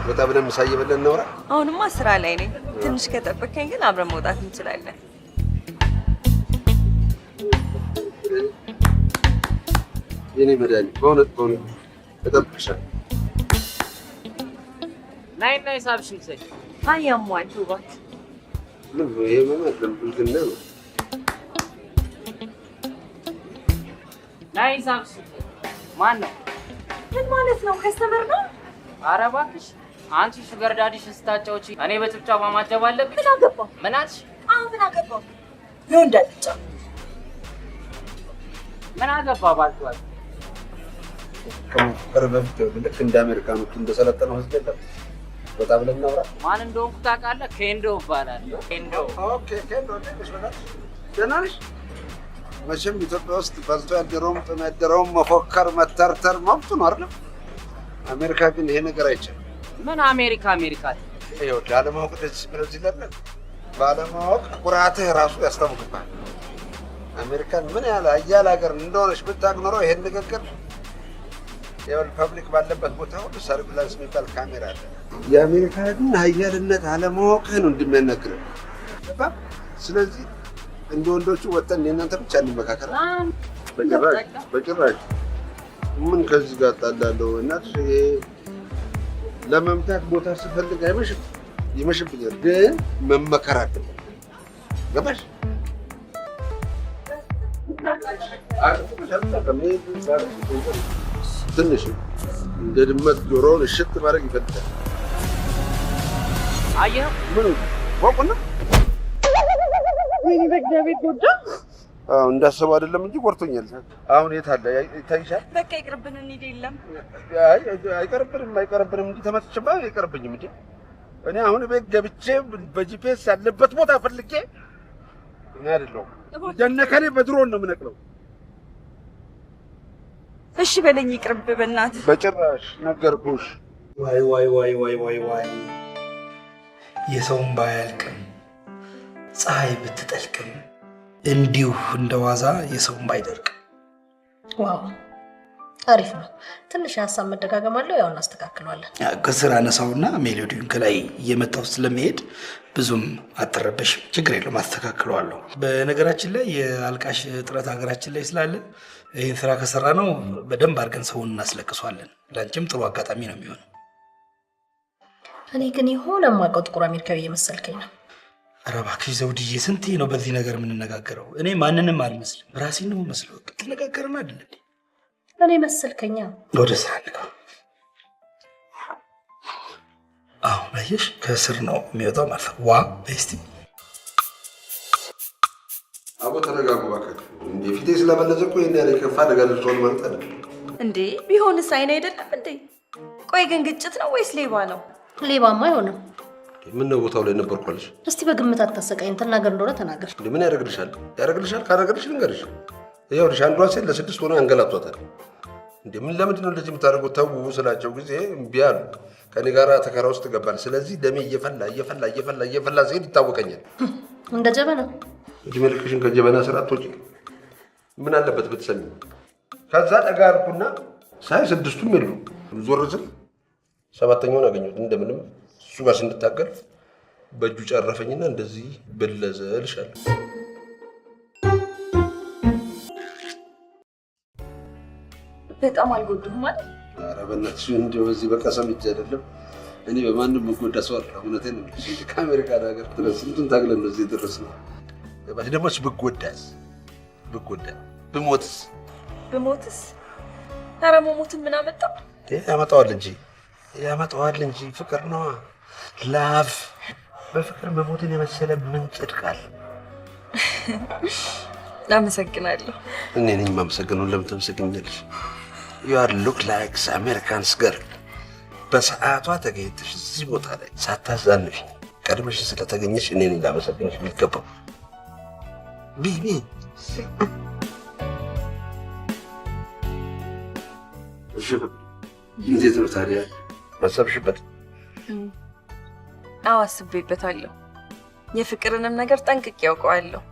ወጣ ብለን ምሳ እየበላን እናውራ። አሁንማ ስራ ላይ ነኝ። ትንሽ ከጠበከኝ ግን አብረን መውጣት እንችላለን። የኔ መድኃኒት በእውነት በእውነት እጠብቅሻለሁ። ናይ ናይ ሳብሽን ውሰጂ። አይ ያሟል እባክህ። ምን ነው ይሄ ህመም ብልግና ነው። ናይ ሳብሽን ማን ነው? ምን ማለት ነው? Customer ነው? ኧረ እባክሽ አንቺ sugar daddy ሽን ስታጫውቺ እኔ በጭብጨባ ማጀብ አለብኝ? ምን አገባ? ምን አልሽ? አሁን ምን አገባ? የወንድ አልጫ ምን አገባ ባልቷል። ከመሞከር በፊት ልክ እንደ አሜሪካኖቹ እንደሰለጠነው ህዝብ የለም። ወጣ ብለን እናውራ። ማን እንደሆንኩ ታውቃለህ? ኬንዶ እባላለሁ። ኬንዶ። Okay ኬንዶ፣ እንዴት ነሽ? በእናትሽ ደህና ነሽ? መቼም ኢትዮጵያ ውስጥ በልቶ ያደረውም ጥም ያደረውም መፎከር መተርተር መብቱ ነው አይደለም? አሜሪካ ግን ይሄ ነገር አይቻልም። ምን አሜሪካ አሜሪካ? ይኸውልህ አለማወቅ ደስ ብለው ሲለምን ባለማወቅ ኩራትህ ራሱ ያስታውቅብሃል። አሜሪካን ምን ያህል ሀያል ሀገር እንደሆነች ብታውቅ ኖሮ ይሄን ንግግር ይኸውልህ public ባለበት ቦታ ሁሉ surveillance የሚባል ካሜራ አለ። የአሜሪካን ሀያልነት አለማወቅህ ነው እንደሚያናግረው። ስለዚህ እንደ ወንዶቹ ወጥተን እናንተ ብቻ እንመካከር። በጭራሽ በጭራሽ። ምን ከዚህ ጋር እጣላለሁ? እናትሽ ይሄ ለመምታት ቦታ ስፈልግ አይመሽም ይመሽብኛል፣ ግን መመከር አለብን። ገባሽ? ትንሽ እንደ ድመት ጆሮውን እሽት ማድረግ ይፈልጋል። አየኸው? ምኑ ፎቁን ነው? ወይኔ በእግዚአብሔር ጎዳ። አዎ እንዳሰበው አይደለም እንጂ ቆርቶኛል። አሁን የት አለ ይታይሻል? በቃ ይቅርብን እንሂድ። የለም አይ አይቀርብንም፣ አይቀርብንም እንጂ ተመትቼማ አይቀርብኝም እንዴ። እኔ አሁን ቤት ገብቼ በ GPS ያለበት ቦታ ፈልጌ እኔ አይደለሁም ደነከኔ በድሮን ነው የምነቅለው። እሺ በለኝ ይቅርብ፣ በእናትህ። በጭራሽ ነገርኩሽ። ዋይ ዋይ ዋይ ዋይ ዋይ ዋይ የሰው እንባ አያልቅም፣ ፀሐይ ብትጠልቅም እንዲሁ እንደዋዛ የሰው እንባ አይደርቅም። Wow አሪፍ ነው። ትንሽ የሀሳብ መደጋገም አለው፣ ያው እናስተካክለዋለን። ከስር አነሳውና melody ውን ከላይ እየመታው ስለሚሄድ ብዙም አትረበሽም፣ ችግር የለውም፣ አስተካክለዋለሁ። በነገራችን ላይ የአልቃሽ እጥረት ሀገራችን ላይ ስላለ ይህን ስራ ከሰራ ነው በደንብ አድርገን ሰውን እናስለቅሷለን። ለአንቺም ጥሩ አጋጣሚ ነው የሚሆነው። እኔ ግን የሆነ የማውቀው ጥቁር አሜሪካዊ እየመሰልከኝ ነው። ኧረ እባክሽ ዘውድዬ፣ ስንቴ ነው በዚህ ነገር የምንነጋገረው? እኔ ማንንም አልመስልም፣ ራሴን ነው የምመስለው። በቃ ተነጋገርን አይደል እንዴ? እኔ መሰልከኛ። ወደ ስራ እንግባ። አሁን አየሽ፣ ከስር ነው የሚወጣው ማለት ነው። ዋ በይ እስቲ። አቦ ተረጋጉ እባካችሁ። እንዴ ፊቴ ስለበለዘ እኮ ይሄን ያህል የከፋ አደጋ ደርሷል ማለት አይደለም። እንዴ ቢሆንስ አይን አይደለም እንዴ? ቆይ ግን ግጭት ነው ወይስ ሌባ ነው? ሌባማ አይሆንም። ምን ነው ቦታው ላይ ነበርኩ አለሽ? እስቲ በግምት አታሰቃይን። ተናገር እንደሆነ ተናገር። እንዴ ምን ያደርግልሻል? ያደርግልሻል? ካደረገልሽ ልንገርሽ። ይኸውልሽ አንዷን ሴት ለ6 ሆነው ያንገላቷታል። እንዴ ምን ለምንድን ነው እንደዚህ የምታደርጉት? ተው ስላቸው ጊዜ እምቢ አሉ። ከኔ ጋር ተከራ ውስጥ ገባን። ስለዚህ ደሜ እየፈላ እየፈላ እየፈላ እየፈላ ሲሄድ ይታወቀኛል። እንደ ጀበና። እድሜ ልክሽን ከጀበና ስራ አትወጪ። ምን አለበት ብትሰሚ? ከዛ ጠጋ አልኩና ሳይ 6ቱም የሉም። ዞር ስል 7ኛውን አገኘሁት። እንደምንም እሱ ጋር ስንታገል በእጁ ጨረፈኝና እንደዚህ በለዘ እልሻለሁ። በጣም አልጎዱህም አይደል? ኧረ በእናትሽ እንደው በዚህ በቃ ሰምቼ አይደለም። እኔ በማንም የምጎዳ ሰው አይደለሁም። እውነቴን ነው የምልሽ። እንደ ከአሜሪካ ሀገር ድረስ ስንቱን ታግለን ነው እዚህ የደረስነው። ገባሽ? ደግሞስ ብጎዳስ? ብጎዳ ብሞትስ? ብሞትስ? ኧረ መሞትን ምን አመጣው? ያመጣዋል እንጂ ያመጣዋል እንጂ ፍቅር ነዋ። ላፍ በፍቅር መሞትን የመሰለ ምን ጽድቅ አለ? አመሰግናለሁ። እኔ ነኝ የማመሰግነው። ለምን ታመሰግኛለሽ? You are look like American's girl። በሰዓቷ ተገኝተሽ እዚህ ቦታ ላይ ሳታዛንፊ ቀድመሽ ስለተገኘሽ እኔ ነኝ ላመሰግንሽ የሚገባው። ቢ እሺ እንዴት ነው ታዲያ? አሰብሽበት? አዎ አስቤበታለሁ። የፍቅርንም ነገር ጠንቅቄ አውቀዋለሁ።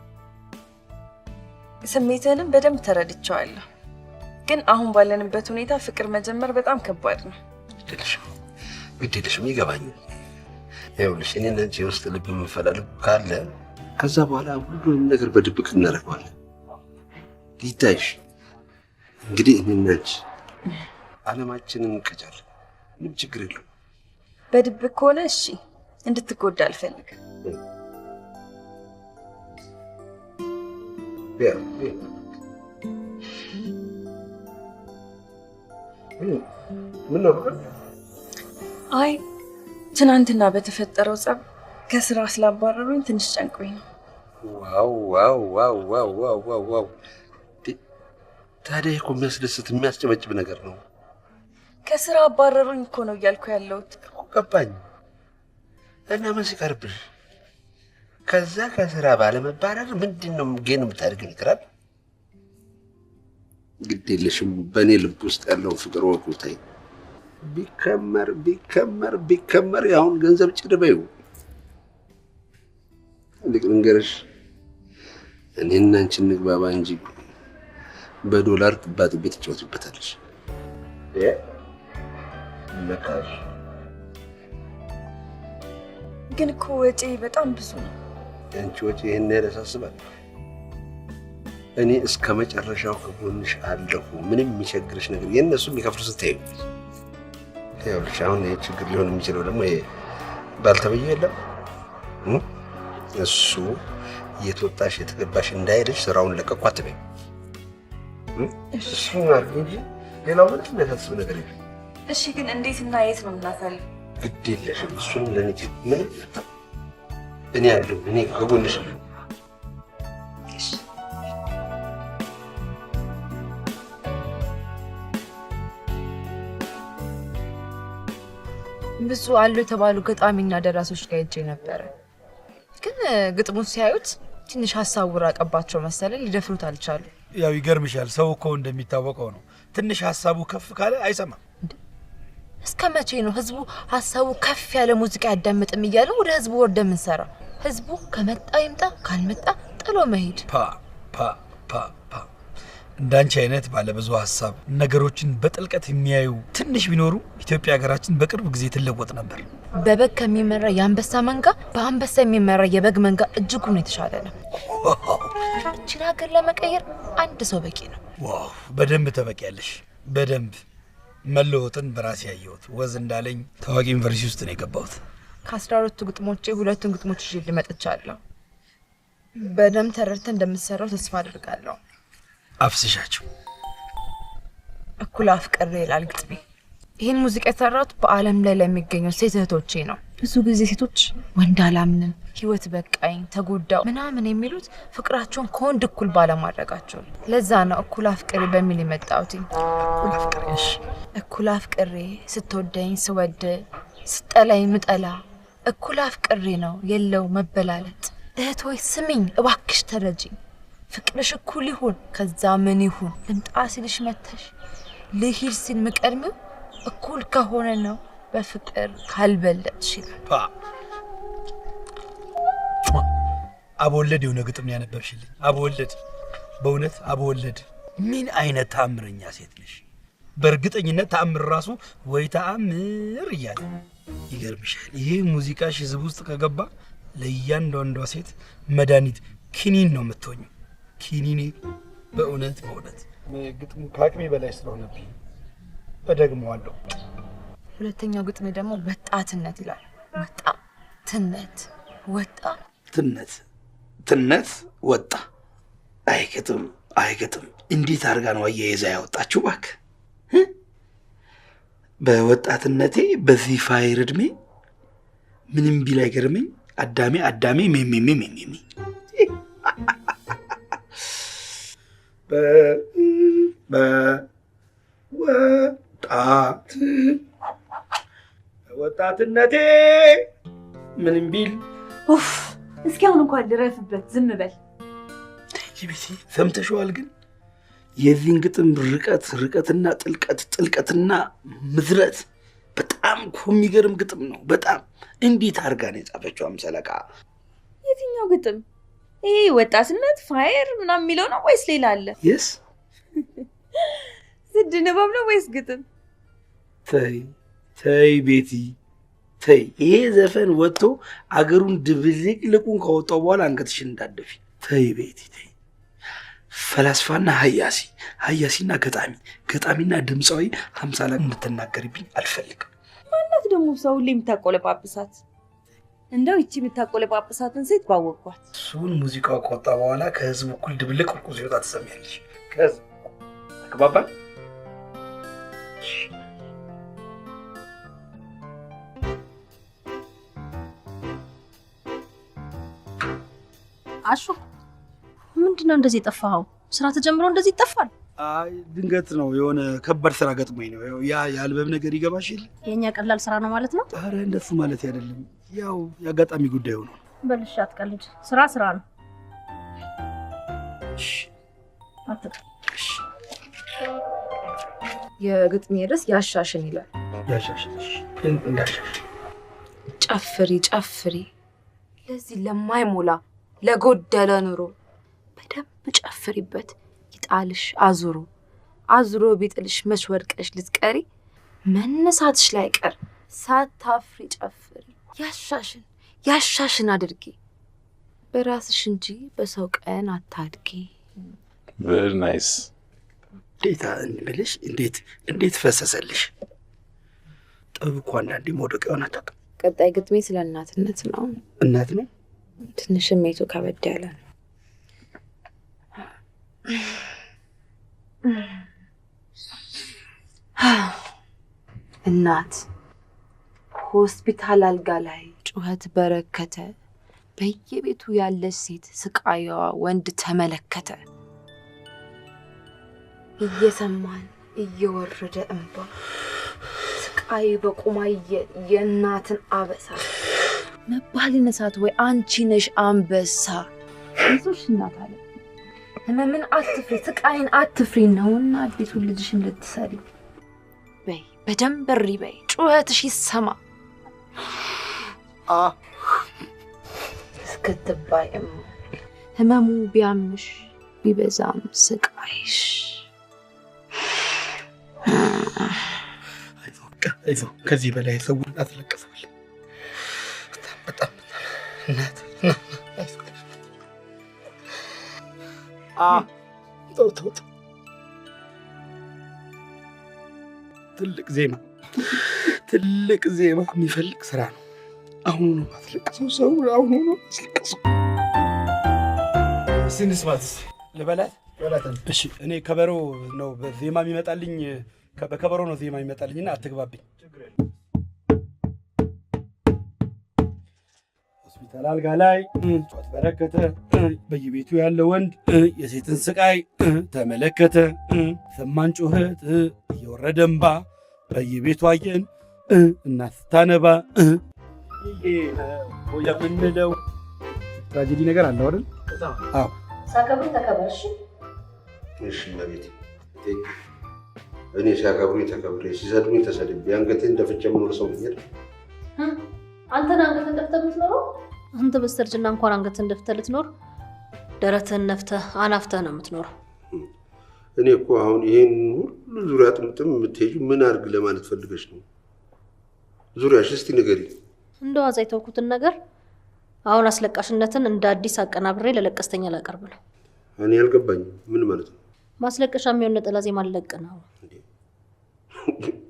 ስሜትህንም በደንብ ተረድቼዋለሁ። ግን አሁን ባለንበት ሁኔታ ፍቅር መጀመር በጣም ከባድ ነው። ግድ የለሽም፣ ይገባኛል። ይኸውልሽ እኔና አንቺ የውስጥ ልብ የምንፈላለግ ካለ ከዛ በኋላ ሁሉንም ነገር በድብቅ እናደርገዋለን። ይታይሽ እንግዲህ እኔና አንቺ ዓለማችንን እንቀጫለን። ምንም ችግር የለውም። በድብቅ ከሆነ እሺ፣ እንድትጎዳ አልፈልግም። ምን ነው ፍቅር? አይ ትናንትና በተፈጠረው ጸብ ከስራ ስላባረሩኝ ትንሽ ጨንቆኝ ነው። Wow wow wow wow wow wow wow! ታዲያ እኮ የሚያስደስት የሚያስጨበጭብ ነገር ነው። ከስራ አባረሩኝ እኮ ነው እያልኩ ያለሁት። እኮ ገባኝ። እና ምን ሲቀርብሽ ከዛ ከስራ ባለመባረር ምንድነው gain የምታደርጊው ነገር አለ? ግድ የለሽም። በእኔ ልብ ውስጥ ያለውን ፍቅር ወቁ። ተይ ቢከመር ቢከመር ቢከመር ያሁን ገንዘብ ጭድ በይው። ልቅ ልንገርሽ፣ እኔና አንቺ እንግባባ እንጂ በዶላር ጥባጥቤ ትጫወትበታለሽ። ነካሽ። ግን እኮ ወጪ በጣም ብዙ ነው። ያንቺ ወጪ ይሄን ያህል ያሳስባል? እኔ እስከ መጨረሻው ከጎንሽ አለሁ። ምንም የሚቸግርሽ ነገር የእነሱ የሚከፍሉት ስታዩ ይኸውልሽ፣ አሁን ይሄ ችግር ሊሆን የሚችለው ደግሞ ይሄ ባልተበየ የለም እሱ የት ወጣሽ የት ገባሽ እንዳይልሽ ስራውን ለቀቁ አትበይው። እሱን አድርጊ እንጂ ሌላው ምንም የሚያሳስብ ነገር የለም። እሺ፣ ግን እንዴት እና የት ነው የምናሳልፍ? ግድ የለሽም። እሱን ለእኔ ምንም እኔ አለሁ፣ እኔ ከጎንሽ አለሁ። ብዙ አሉ የተባሉ ገጣሚና ደራሶች ጋር ሄጄ ነበረ። ግን ግጥሙን ሲያዩት ትንሽ ሀሳቡ ራቀባቸው መሰለኝ፣ ሊደፍሩት አልቻሉ። ያው ይገርምሻል፣ ሰው እኮ እንደሚታወቀው ነው። ትንሽ ሀሳቡ ከፍ ካለ አይሰማም። እስከ መቼ ነው ህዝቡ ሀሳቡ ከፍ ያለ ሙዚቃ ያዳምጥም እያለ ወደ ህዝቡ ወርደ የምንሰራ? ህዝቡ ከመጣ ይምጣ፣ ካልመጣ ጥሎ መሄድ። ፓ ፓ ፓ ፓ እንዳንቺ አይነት ባለብዙ ሀሳብ ነገሮችን በጥልቀት የሚያዩ ትንሽ ቢኖሩ ኢትዮጵያ ሀገራችን በቅርብ ጊዜ ትለወጥ ነበር። በበግ ከሚመራ የአንበሳ መንጋ በአንበሳ የሚመራ የበግ መንጋ እጅጉን የተሻለ ነው። እቺን ሀገር ለመቀየር አንድ ሰው በቂ ነው። Wow! በደንብ ተበቂያለሽ። በደንብ መለወጥን በራሴ ያየሁት። ወዝ እንዳለኝ ታዋቂ ዩኒቨርሲቲ ውስጥ ነው የገባሁት። ከ12ቱ ግጥሞቼ ሁለቱን ግጥሞች ይዤ መጥቻለሁ። በደንብ ተረድተህ እንደምትሰራው ተስፋ አድርጋለሁ። አፍስሻቸው። እኩል አፍቅሬ ይላል ግጥሜ። ይህን ሙዚቃ የሰራሁት በዓለም ላይ ለሚገኙ ሴት እህቶቼ ነው። ብዙ ጊዜ ሴቶች ወንድ አላምንም፣ ህይወት በቃኝ፣ ተጎዳው ምናምን የሚሉት ፍቅራቸውን ከወንድ እኩል ባለማድረጋቸው ነው። ለዛ ነው እኩል አፍቅሬ በሚል የመጣሁት። እኩል አፍቅሬ። እሺ፣ እኩል አፍቅሬ ስትወደኝ ስወድ፣ ስጠላኝ ምጠላ፣ እኩል አፍቅሬ ነው የለው መበላለጥ። እህት ሆይ ስሚኝ እባክሽ ተረጂኝ፣ ፍቅርሽ እኩል ይሁን ከዛ ምን ይሁን፣ ልምጣ ሲልሽ መተሽ ልሂድ ሲል ምቀድሚው እኩል ከሆነ ነው በፍቅር ካልበለጥሽ ይላል። አበወለድ የሆነ ግጥም ያነበብሽልኝ። አበወለድ፣ በእውነት አበወለድ። ምን አይነት ተአምረኛ ሴት ነሽ! በእርግጠኝነት ተአምር ራሱ ወይ ተአምር እያለ ይገርምሻል። ይሄ ሙዚቃሽ ህዝብ ውስጥ ከገባ ለእያንዳንዷ ሴት መድኃኒት ኪኒን ነው የምትሆኚው። ኪኒኔ በእውነት በእውነት ግጥሙ ከአቅሜ በላይ ስለሆነብኝ እደግመዋለሁ። ሁለተኛው ግጥሜ ደግሞ ወጣትነት ይላል። ወጣትነት ወጣትነት ትነት ወጣ። አይገጥም አይገጥም። እንዴት አድርጋ ነው አያይዛ ያወጣችሁ? እባክህ በወጣትነቴ በዚህ fire እድሜ ምንም ቢል አይገርመኝ። አዳሜ አዳሜ ሜሜ ሜሜ ሜሜ በወጣት ወጣትነቴ ምንም ቢል ኡፍ፣ እስኪ አሁን እንኳን ልረፍበት፣ ዝም በል። ቤቲ ሰምተሽዋል? ግን የዚህን ግጥም ርቀት ርቀትና ጥልቀት ጥልቀትና ምዝረት በጣም እኮ የሚገርም ግጥም ነው። በጣም እንዴት አድርጋ ነው የጻፈችው? አምሳ አለቃ የትኛው ግጥም? ይሄ ወጣትነት fire ምናምን የሚለው ነው ወይስ ሌላ አለ? የስ ስድ ንባብ ነው ወይስ ግጥም? ተይ ተይ ቤቲ ተይ። ይሄ ዘፈን ወጥቶ አገሩን ድብልቅልቁን ካወጣው በኋላ አንገትሽን እንዳትደፊ። ተይ ቤቲ ተይ። ፈላስፋና ሀያሲ፣ ሀያሲና ገጣሚ፣ ገጣሚና ድምፃዊ አምሳ አለቃ እንድትናገርብኝ አልፈልግም። ማናት ደግሞ ሰው ሁሌ የምታቆለጳጵሳት? እንደው ይቺ የምታቆለጳጵሳትን ሴት ባወቅኳት። እሱን ሙዚቃው ከወጣ በኋላ ከህዝቡ እኩል ድብልቅ እርቁ ሲወጣ ትሰሚያለሽ። ከህዝብ ተግባባን? አሹ ምንድነው እንደዚህ የጠፋኸው? ስራ ተጀምሮ እንደዚህ ይጠፋል? አይ ድንገት ነው፣ የሆነ ከባድ ስራ ገጥሞኝ ነው። ያ የአልበም ነገር ይገባሽ የለ? የኛ ቀላል ስራ ነው ማለት ነው? ኧረ እንደሱ ማለት አይደለም፣ ያው የአጋጣሚ ጉዳዩ ነው። በልሽ አትቀልድ፣ ስራ ስራ ነው። እሺ አትቀልድ። የግጥሜ ርዕስ ያሻሽን ይላል። ያሻሽን። እሺ ያሻሽን። ጨፍሪ ጨፍሪ ለዚህ ለማይሞላ ለጎደለ ኑሮ በደንብ ጨፍሪበት፣ ይጣልሽ አዙሮ አዙሮ ቢጥልሽ መች ወድቀሽ ልትቀሪ፣ መነሳትሽ ላይ ቀር ሳታፍሪ ጨፍሪ። ያሻሽን ያሻሽን አድርጊ በራስሽ እንጂ በሰው ቀን አታድጊ። Very nice። እንዴት እንብልሽ፣ እንዴት እንዴት ፈሰሰልሽ። ጥበብ እኮ አንዳንዴ መውደቂያውን አታውቅም። ቀጣይ ግጥሜ ስለ እናትነት ነው። እናት ነው ትንሽ ስሜቱ ከበድ ያለ ነው። እናት ሆስፒታል አልጋ ላይ ጩኸት በረከተ፣ በየቤቱ ያለች ሴት ስቃይዋ ወንድ ተመለከተ። እየሰማን እየወረደ እንባ ስቃይ በቁማየ የእናትን አበሳ መባል ይነሳት ወይ አንቺ ነሽ አንበሳ። አይዞሽ እናት አለ ህመምን አትፍሪ፣ ስቃይን አትፍሪ ነውና ቤቱን ልጅሽን ልትሰሪ በይ፣ በደንብ እሪ በይ፣ ጩኸትሽ ይሰማ እስክትባይ እማ ህመሙ ቢያምሽ ቢበዛም ስቃይሽ። አይዞህ፣ ከዚህ በላይ ሰው አትለቅሰዋል። በጣም በጣም እናት ተው ተው ተው። ትልቅ ዜማ ትልቅ ዜማ የሚፈልግ ስራ ነው። አሁኑ ነው ማስለቅሰው ሰው አሁኑ ነው ማስለቅሰው። እስቲ እንስማት እስቲ። ልበላት? እሺ እኔ ከበሮ ነው በዜማ የሚመጣልኝ፣ በከበሮ ነው ዜማ የሚመጣልኝና አትግባብኝ። ሆስፒታል አልጋ ላይ ጩኸት በረከተ፣ በየቤቱ ያለ ወንድ የሴትን ስቃይ ተመለከተ። ሰማን ጩኸት እየወረደ እምባ በየቤቱ አየን እናት ስታነባ። ይሄ ነው የምንለው ትራጀዲ ነገር አለው አይደል? አዎ። ሳከብሩ ተከበር። እሺ እሺ እመቤቴ፣ እኔ ሲያከብሩኝ ተከብሬ ሲሰድቡኝ ተሰድቤ አንገቴን ደፍቼ የምኖር ሰው ነኝ አይደል? አንተን አንገትህን ደፍተህ የምትኖረው? አንተ በስተርጅና እንኳን አንገትህን ደፍተህ ልትኖር ደረትህን ነፍተህ አናፍተህ ነው የምትኖረው። እኔ እኮ አሁን ይሄን ሁሉ ዙሪያ ጥምጥም የምትሄጂው ምን አድርግ ለማለት ፈልገሽ ነው? ዙሪያሽ እስቲ ንገሪኝ። እንደ ዋዛ የተውኩትን ነገር አሁን አስለቃሽነትን እንደ አዲስ አቀናብሬ ለለቀስተኛ ላቀርብ ነው። እኔ አልገባኝም። ምን ማለት ነው? ማስለቀሻ የሚሆን ነጠላ ዜማ ልለቅ ነው።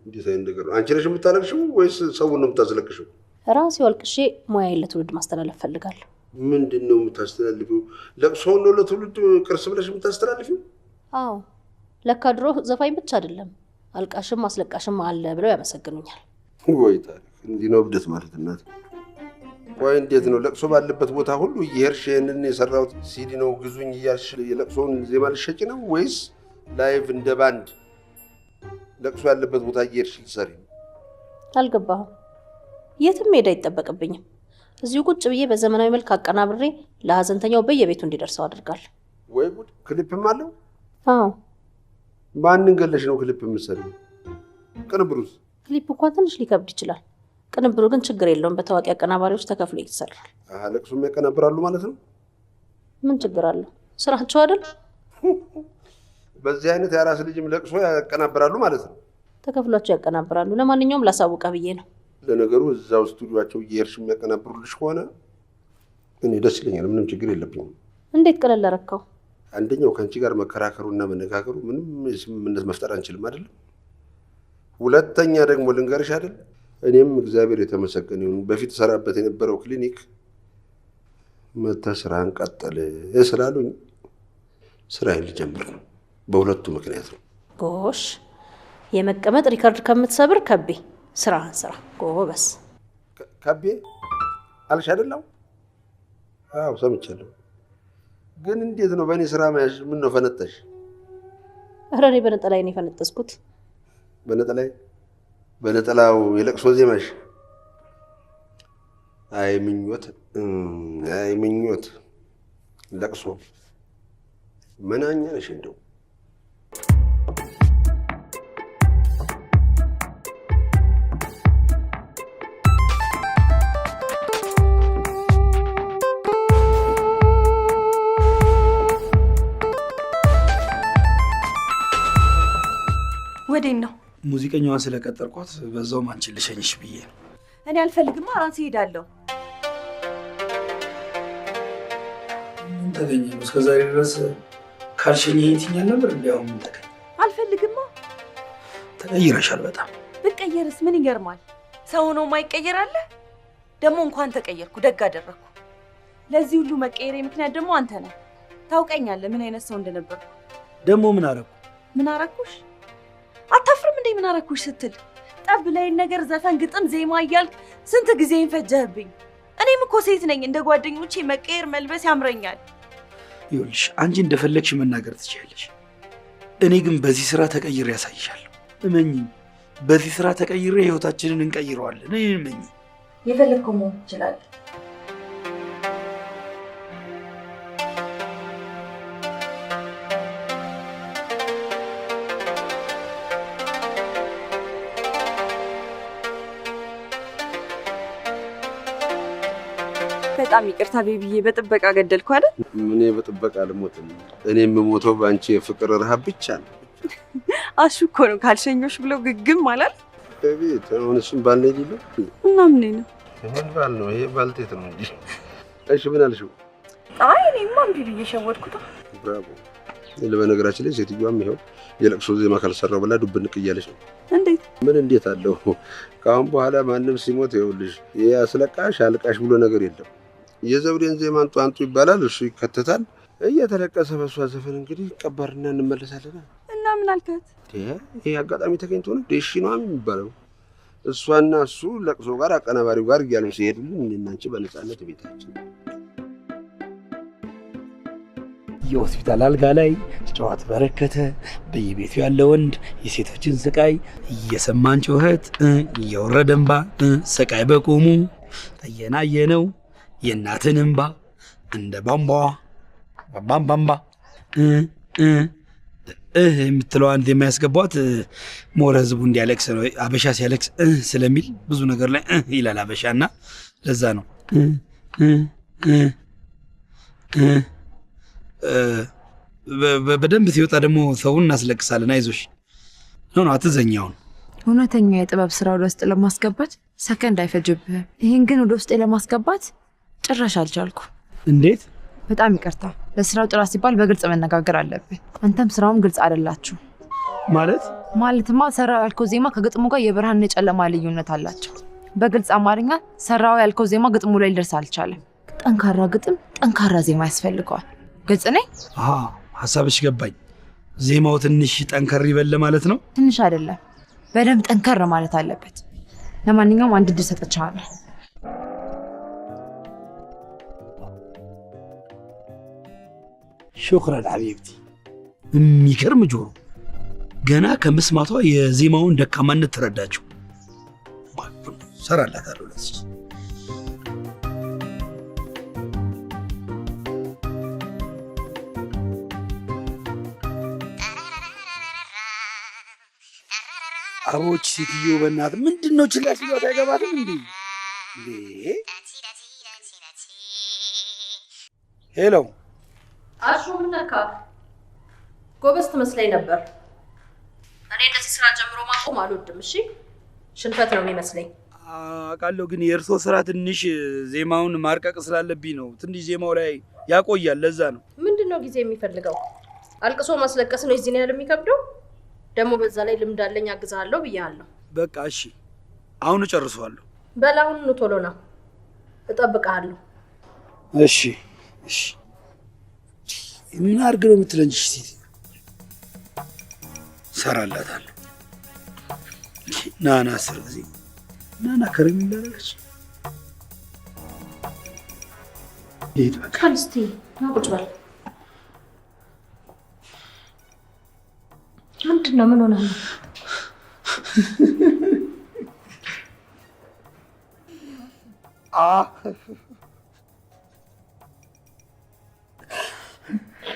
እንዴት አይነት ነገር ነው? አንቺ ነሽ የምታለቅሽው ወይስ ሰውን ነው የምታስለቅሽው? ራሴው አልቅሼ ሙያዬን ለትውልድ ማስተላለፍ ፈልጋለሁ። ምንድን ነው የምታስተላልፊው? ለቅሶውን ነው ለትውልድ ቅርስ ብለሽ የምታስተላልፊው? አዎ፣ ለካ ድሮ ዘፋኝ ብቻ አይደለም አልቃሽም አስለቃሽም አለ ብለው ያመሰግኑኛል። ወይ ታሪክ! እንዲህ ነው እብደት ማለት እናት። ቆይ እንዴት ነው ለቅሶ ባለበት ቦታ ሁሉ እየሄድሽ ይሄንን የሰራሁት ሲዲ ነው ግዙኝ እያልሽ የለቅሶውን ዜማ ልትሸጪ ነው ወይስ live እንደ ባንድ ለቅሶ ያለበት ቦታ እየሄድሽ ልትሰሪ ነው? አልገባህም። የትም መሄድ አይጠበቅብኝም። እዚሁ ቁጭ ብዬ በዘመናዊ መልክ አቀናብሬ ለሀዘንተኛው በየቤቱ እንዲደርሰው አደርጋለሁ። ወይ ጉድ! ክሊፕም አለው? አዎ። ማንን ገለሽ ነው ክሊፕ የምትሰሪው? ቅንብሩስ? ክሊፕ እንኳን ትንሽ ሊከብድ ይችላል። ቅንብሩ ግን ችግር የለውም። በታዋቂ አቀናባሪዎች ተከፍሎ ይሰራል። አሃ፣ ለቅሶም ያቀናብራሉ ማለት ነው? ምን ችግር አለው? ስራቸው አይደል? በዚህ አይነት የአራስ ልጅም ለቅሶ ያቀናብራሉ ማለት ነው? ተከፍሏቸው ያቀናብራሉ። ለማንኛውም ላሳውቀህ ብዬ ነው። ለነገሩ እዛው ስቱዲዮአቸው እየሄድሽ የሚያቀናብሩልሽ ከሆነ እኔ ደስ ይለኛል። ምንም ችግር የለብኝም። እንዴት ቀለል አደረከው? አንደኛው ከአንቺ ጋር መከራከሩና መነጋገሩ ምንም ስምምነት መፍጠር አንችልም አይደለም። ሁለተኛ ደግሞ ልንገርሽ አይደል፣ እኔም እግዚአብሔር የተመሰገነ ይሁን በፊት ሰራበት የነበረው ክሊኒክ መተህ ስራህን ቀጥል ስላሉኝ ስራዬን ልጀምር ነው። በሁለቱ ምክንያት ነው። ጎሽ፣ የመቀመጥ ሪከርድ ከምትሰብር ከቤ ስራህን ስራ። ጎበስ። ከቤ አልሽ አይደለም? አዎ ሰምቻለሁ። ግን እንዴት ነው በእኔ ስራ መያዥ? ምን ነው ፈነጠሽ? ኧረ እኔ በነጠላዬ ነው የፈነጠስኩት። በነጠላዬ? በነጠላው የለቅሶ ዜማሽ? አይ ምኞት፣ አይ ምኞት፣ ለቅሶ መናኛ ነሽ እንደው። ወዴት ነው? ሙዚቀኛዋን ስለቀጠርኳት በዛውም አንቺን ልሸኝሽ ብዬ ነው። እኔ አልፈልግማ፣ ራሴ እሄዳለሁ። ምን ተገኘ ነው? እስከ ዛሬ ድረስ ካልሸኘኸኝ ትይኛል ነበር። እንዴ አሁን ምን ተገኘ? አልፈልግማ። ተቀይረሻል በጣም። ብቀየርስ ምን ይገርማል? ሰው ነው የማይቀየር አለ? ደግሞ እንኳን ተቀየርኩ፣ ደግ አደረግኩ። ለዚህ ሁሉ መቀየሬ ምክንያት ደግሞ አንተ ነህ። ታውቀኛለህ ምን አይነት ሰው እንደነበርኩ። ደግሞ ምን አደረኩ? ምን አደረኩሽ? አታፍርም እንዴ ምን አደረኩሽ ስትል? ጠብ ላይ ነገር ዘፈን፣ ግጥም፣ ዜማ እያልክ ስንት ጊዜን ፈጀህብኝ። እኔም እኮ ሴት ነኝ፣ እንደ ጓደኞቼ መቀየር መልበስ ያምረኛል። ይኸውልሽ አንቺ እንደፈለግሽ መናገር ትችያለሽ። እኔ ግን በዚህ ስራ ተቀይሬ ያሳይሻለሁ። እመኚኝ፣ በዚህ ስራ ተቀይሬ ህይወታችንን እንቀይረዋለን። እኔን እመኚኝ። የፈለግከው መሆን ትችላለህ። በጣም ይቅርታ ቤቢዬ፣ በጥበቃ ገደልኩ አይደል? እኔ በጥበቃ አልሞትም። እኔ የምሞተው በአንቺ የፍቅር ረሃብ ብቻ ነው። አሹ እኮ ነው ካልሸኞሽ ብሎ ግግም አላል። ቤት አሁን እሱም ባል ነው የሌለው እና ምን ነው? ምን ባል ነው ይሄ? ባልቴት ነው እንጂ። እሺ ምን አልሽው? አይ እኔማ እምቢ ብዬ ሸወድኩት። ብራቮ። በነገራችን ላይ ሴትዮዋም ይኸው የለቅሶ ዜማ ካልሰራው ብላ ዱብ ንቅ እያለች ነው። እንዴት? ምን እንዴት አለው? ከአሁን በኋላ ማንም ሲሞት ይኸውልሽ የአስለቃሽ አልቃሽ ብሎ ነገር የለም። የዘውዴን ዜማ አንጡ አንጡ ይባላል፣ እሱ ይከተታል። እየተለቀሰ በሷ ዘፈን እንግዲህ ቀበርና እንመለሳለን። እና ምን አልካት? ይሄ አጋጣሚ ተገኝቶ ነው ደሺ ነው የሚባለው። እሷና እሱ ለቅሶ ጋር አቀናባሪው ጋር እያሉ ሲሄዱልን እኔና አንቺ በነፃነት ቤታችን የሆስፒታል አልጋ ላይ ጨዋት በረከተ። በየቤቱ ያለ ወንድ የሴቶችን ስቃይ እየሰማን ጩኸት እየወረደ እንባ ስቃይ በቁሙ አየናየነው የእናትን እንባ እንደ ቧንቧ ባምባምባ የምትለዋን ዜማ ያስገቧት more ህዝቡ እንዲያለቅስ ነው። አበሻ ሲያለቅስ ስለሚል ብዙ ነገር ላይ ይላል አበሻ እና ለዛ ነው። በደንብ ሲወጣ ደግሞ ሰውን እናስለቅሳለን። አይዞሽ no አትዘኛውን። እውነተኛ የጥበብ ስራ ወደ ውስጥ ለማስገባት ሰከንድ አይፈጅብህም። ይህን ግን ወደ ውስጤ ለማስገባት ጭራሽ አልቻልኩ። እንዴት? በጣም ይቅርታ። ለስራው ጥራት ሲባል በግልጽ መነጋገር አለብን። አንተም ስራውም ግልጽ አይደላችሁ። ማለት ማለትማ ሰራው ያልከው ዜማ ከግጥሙ ጋር የብርሃንና የጨለማ ልዩነት አላቸው። በግልጽ አማርኛ ሰራው ያልከው ዜማ ግጥሙ ላይ ሊደርስ አልቻለም። ጠንካራ ግጥም ጠንካራ ዜማ ያስፈልገዋል። ግልጽ ነኝ? አሃ ሐሳብሽ ገባኝ። ዜማው ትንሽ ጠንከር ይበል ማለት ነው። ትንሽ አይደለም፣ በደንብ ጠንከር ማለት አለበት። ለማንኛውም አንድ እድል ሰጥቻለሁ። شكرا حبيبتي። የሚገርም ጆሮ ገና ከመስማቷ የዜማውን ደካማነት ተረዳችው። ሰራላታለሁ ለዚህ አቦች ሴትዮ በእናት ምንድነው ችላ ሲሏት አይገባትም እንዴ? እንዴ hello አሹ ምን ነካ? ጎበዝ ትመስለኝ ነበር። እኔ እንደዚህ ስራ ጀምሮ ማቆም አልወድም። እሺ ሽንፈት ነው የሚመስለኝ። አውቃለሁ፣ ግን የእርሶ ስራ ትንሽ ዜማውን ማርቀቅ ስላለብኝ ነው። ትንሽ ዜማው ላይ ያቆያል፣ ለዛ ነው። ምንድነው ጊዜ የሚፈልገው? አልቅሶ ማስለቀስ ነው የዚህን ያህል የሚከብደው? ደግሞ በዛ ላይ ልምድ አለኝ አግዝሃለሁ ብያለሁ። በቃ እሺ፣ አሁን እጨርሰዋለሁ። በል አሁን ኑ ቶሎ ና፣ እጠብቅሃለሁ። እሺ እሺ። ምን አድርግ ነው የምትለኝ? እሺ ሰራላታለሁ። ና ና 10 ጊዜ ና ና ከረሜላ አደረገች። እንዴት በቃ እስቲ ና ቁጭ በል። ምንድን ነው? ምን ሆነህ ነው?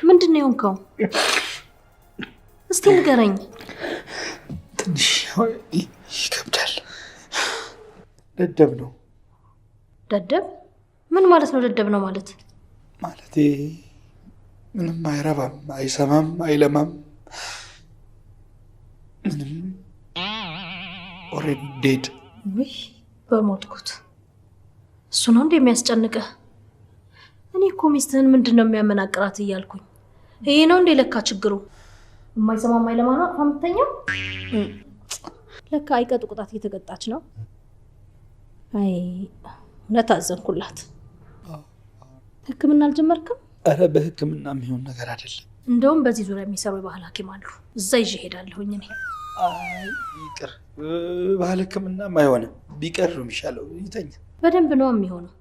ምንድን ነው የሆንከው? እስቲ ንገረኝ። ትንሽ ይከብዳል። ደደብ ነው። ደደብ ምን ማለት ነው? ደደብ ነው ማለት ማለቴ ምንም አይረባም፣ አይሰማም፣ አይለማም። ምንም already dead። ውይ በሞትኩት። እሱ ነው እንደ የሚያስጨንቅህ? እኔ እኮ ሚስትህን ምንድን ነው የሚያመናቅራት እያልኩኝ። ይሄ ነው እንደ ለካ ችግሩ። የማይሰማ የማይለማ ነው አቅፋ የምትተኛው። ለካ አይቀጡ ቅጣት እየተቀጣች ነው። አይ እውነት አዘንኩላት። ሕክምና አልጀመርክም? ኧረ በሕክምና የሚሆን ነገር አይደለም። እንደውም በዚህ ዙሪያ የሚሰሩ የባህል ሐኪም አሉ። እዛ ይዤ እሄዳለሁኝ እኔ። አይ ይቅር፣ ባህል ሕክምናም አይሆንም። ቢቀር ነው የሚሻለው። ይተኛ። በደንብ ነው የሚሆነው።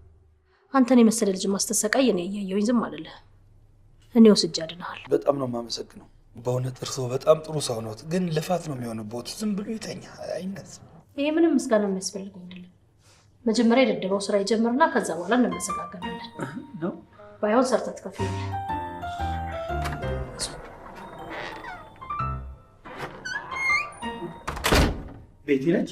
አንተን የመሰለ ልጅ ማስተሰቃይ እኔ እያየሁኝ ዝም አልልህም። እኔ ወስጄ አድንሃለሁ። በጣም ነው የማመሰግነው። በእውነት እርስዎ በጣም ጥሩ ሰው ነዎት፣ ግን ልፋት ነው የሚሆንብዎት። ዝም ብሎ ይተኛ አይነስም። ይሄ ምንም ምስጋና የሚያስፈልገው አይደለም። መጀመሪያ የደደበው ስራ ይጀምርና ከዛ በኋላ እንመሰጋገናለን። ነው ባይሆን ሰርተህ ትከፍላለህ። ቤቲ ነች።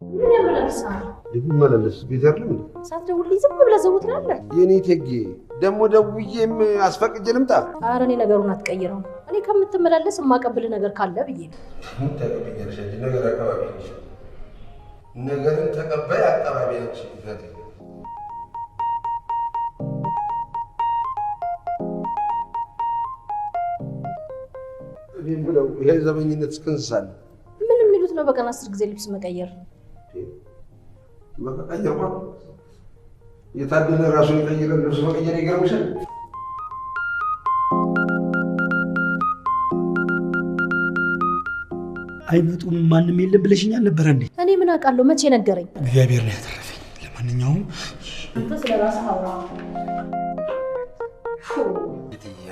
ምን ያመላልሳል? ልመላለስ ቤት አይደለም እንዴ? ሳትደውልልኝ ዝም ብለህ ዘው ትላለህ። የኔ ቴጌ ደግሞ ደውዬም አስፈቅጄ ልምጣ። ኧረ እኔ ነገሩን አትቀይረውም። እኔ ከምትመላለስ የማቀብልህ ነገር ካለ ብዬ ነው። ምን ታቀብኛለሽ? አንቺ ነገር አቀባቢ ነሽ። ነገርን ተቀባይ አቀባቢ አንቺ እናቴ። ይሄ ዘበኝነት እስከ እንስሳ ነው። ምን የሚሉት ነው? በቀን 10 ጊዜ ልብስ መቀየር። በቃ ቀየርኳ። የታደለ ራሱን የቀየረ ልብስ መቀየር ይገርምሻል። አይመጡም ማንም የለም ብለሽኛል ነበር እንዴ? እኔ ምን አውቃለሁ? መቼ ነገረኝ? እግዚአብሔር ነው ያተረፈኝ። ለማንኛውም አንተ ስለ ራስህ አውራ።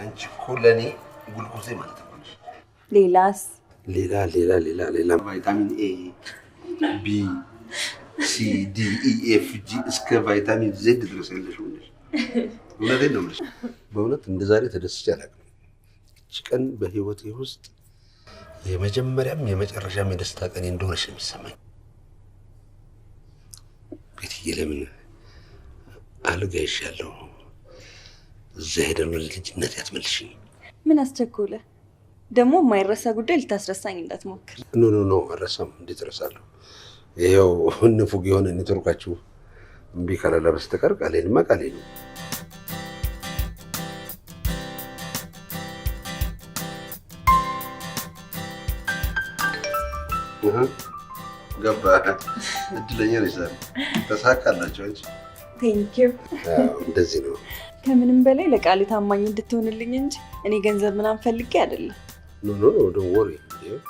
አንቺ እኮ ለእኔ ግሉኮሴ ማለት ነው። ሌላስ? ሌላ ሌላ ሌላ ሌላ ቫይታሚን A፣ B፣ C፣ D፣ E፣ F፣ G እስከ ቫይታሚን Z ድረስ ያለሽ ሆነሽ። እውነቴን ነው የምልሽ። በእውነት እንደ ዛሬ ተደስቼ አላውቅም። ይህች ቀን በህይወቴ ውስጥ የመጀመሪያም የመጨረሻም የደስታ ቀኔ እንደሆነች ነው የሚሰማኝ። ቤትዬ ለምን አልጋ ይሻለሁ? እዛ ሄደን ወደ ልጅነት ያትመልሽኝ። ምን አስቸኮለ? ደግሞ የማይረሳ ጉዳይ ልታስረሳኝ እንዳትሞክር። No no no፣ አልረሳም። እንዴት እረሳለሁ? ይኸው ንፉግ የሆነ ኔትወርካችሁ እምቢ ካላለ በስተቀር ቃሌንማ ቃሌ ነው። ገባ። እድለኛ ነሽ ዛሬ፣ ተሳካላቸው እንጂ። Thank you። እንደዚህ ነው። ከምንም በላይ ለቃል ታማኝ እንድትሆንልኝ እንጂ እኔ ገንዘብ ምናምን ፈልጌ አይደለም። No no no፣ don't worry።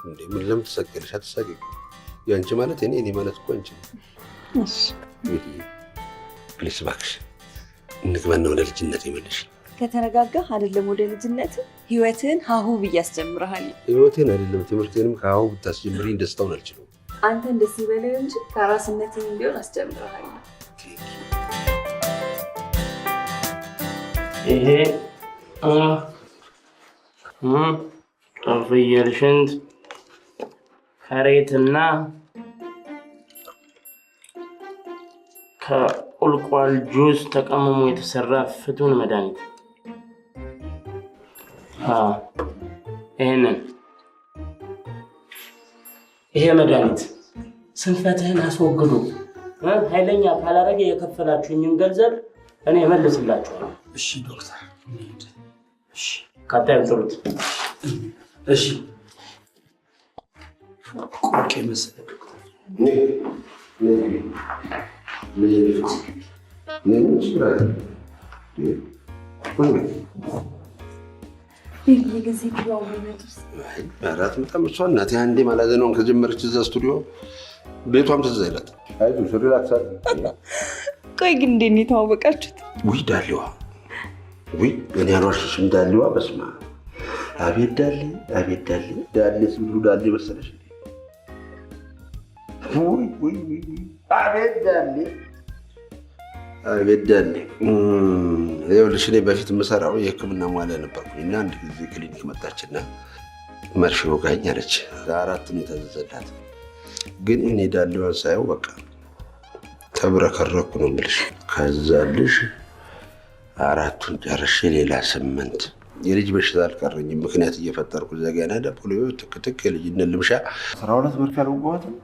እንዴ ምን ለምን ትሳቂያለሽ? አትሳቂ። ያንቺ ማለት እኔ፣ እኔ ማለት እኮ አንቺ። እሺ Please እባክሽ እንግባና ወደ ልጅነት ይመልሽ። ከተረጋጋ አይደለም ወደ ልጅነት ህይወትህን ሀሁ ብዬ አስጀምርሃለሁ። ህይወቴን አይደለም ትምህርቴንም ከሀሁ ብታስጀምሪኝ ደስታውን አልችለውም። አንተን ደስ ይበልህ እንጂ ከራስነትህም ቢሆን አስጀምርሃለሁ። ይሄ ፍየል ሽንት ከሬትና ከቁልቋል ጁስ ተቀምሞ የተሰራ ፍቱን መድኃኒት። ይሄንን ይሄ መድኃኒት ስንፈትህን አስወግዶ ኃይለኛ ካላረገ የከፈላችሁኝን ገንዘብ እኔ እመልስላችኋለሁ። እሺ ዶክተር። እሺ ቀጣዩን ጥሩት። እሺ ቆቄ መሰለህ ዶክተር። ኧረ አትመጣም እሷ እናቴ። አንዴ ማላዘኗን ከጀመረች እዛ ስቱዲዮ ቤቷም ትዝ አይላት። አይዞሽ relax አድርጊ። ቆይ ግን እንዴት ነው የተዋወቃችሁት? ውይ ዳሌዋ፣ ውይ እኔ አልዋሽሽም። ዳሌዋ በስመ አብ! አቤት ዳሌ፣ አቤት ዳሌ፣ ዳሌ ስሉ ዳሌ መሰለሽ። ውይ ውይ ውይ፣ አቤት ዳሌ፣ አቤት ዳሌ። ይኸውልሽ እኔ በፊት የምሰራው የሕክምና ሙያ ላይ ነበርኩኝ እና አንድ ጊዜ ክሊኒክ መጣችና መርፌ ወጋኝ አለች። 4 ነው የታዘዘላት። ግን እኔ ዳሌዋን ሳየው በቃ ተብረከረኩ ነው የምልሽ። ከዛልሽ 4ቱን ጨርሼ ሌላ 8 የልጅ በሽታ አልቀረኝም። ምክንያት እየፈጠርኩ ዘገና ፖሊዮ ትክትክ የልጅነት ልምሻ 12 መርፌ አልወጋኋትም።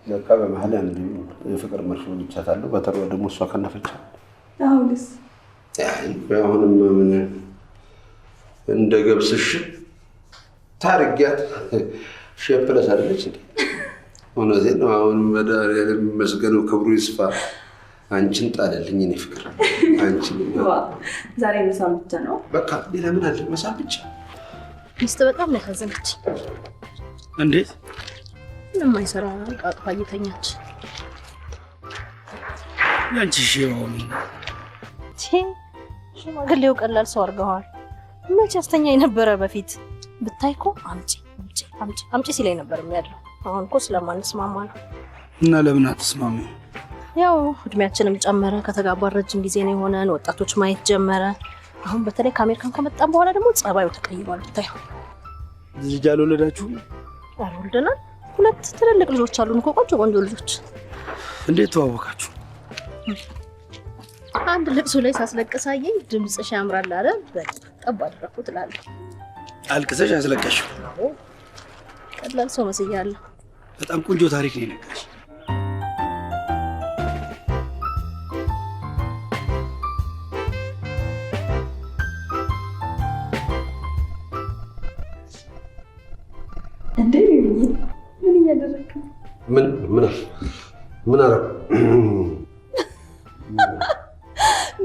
በቃ በመሀል አንድ የፍቅር መርፌ ወግቻታለሁ። በተረፈ ደግሞ እሷ ከነፈች። አሁንስ? አሁንም ምን እንደ ገብስሽ ታርጊያት shapeless አይደለች እንዴ? እውነቴን ነው። አሁን መድኃኒዓለም ይመስገነው ክብሩ ይስፋ። አንቺን ጣለልኝ እኔ ፍቅር አንቺን። ዛሬ መሳም ብቻ ነው በቃ ሌላ ምን አለ? መሳም ብቻ። ሚስት በጣም ነው ያሳዘነች። እንዴት? ምንም አይሰራ አቅፋ እየተኛች። ያንቺ ሽማው ሽማግሌው ቀላል ሰው አድርገዋል። መቼ አስተኛኝ ነበረ በፊት። ብታይ እኮ አምጪ አምጪ አምጪ አምጪ ሲለኝ ነበር የሚያድረው። አሁን እኮ ስለማንስማማ ነው። እና ለምን አትስማሚ? ያው እድሜያችንም ጨመረ። ከተጋባን ረጅም ጊዜ ነው የሆነን። ወጣቶች ማየት ጀመረ። አሁን በተለይ ከአሜሪካን ከመጣን በኋላ ደግሞ ጸባዩ ተቀይሯል። ብታይ። ልጅ አልወለዳችሁም? ኧረ ወልደናል። 2 ትልልቅ ልጆች አሉን እኮ ቆንጆ ቆንጆ ልጆች። እንዴት ተዋወቃችሁ? አንድ ልቅሶ ላይ ሳስለቅሳየኝ ድምፅሽ ያምራል አለ። በቃ ጠብ አደረኩት እላለሁ። አልቅሰሽ አስለቀሽው? አዎ ቀላል ሰው መስያለሁ። በጣም ቆንጆ ታሪክ ነው የነገረሽ።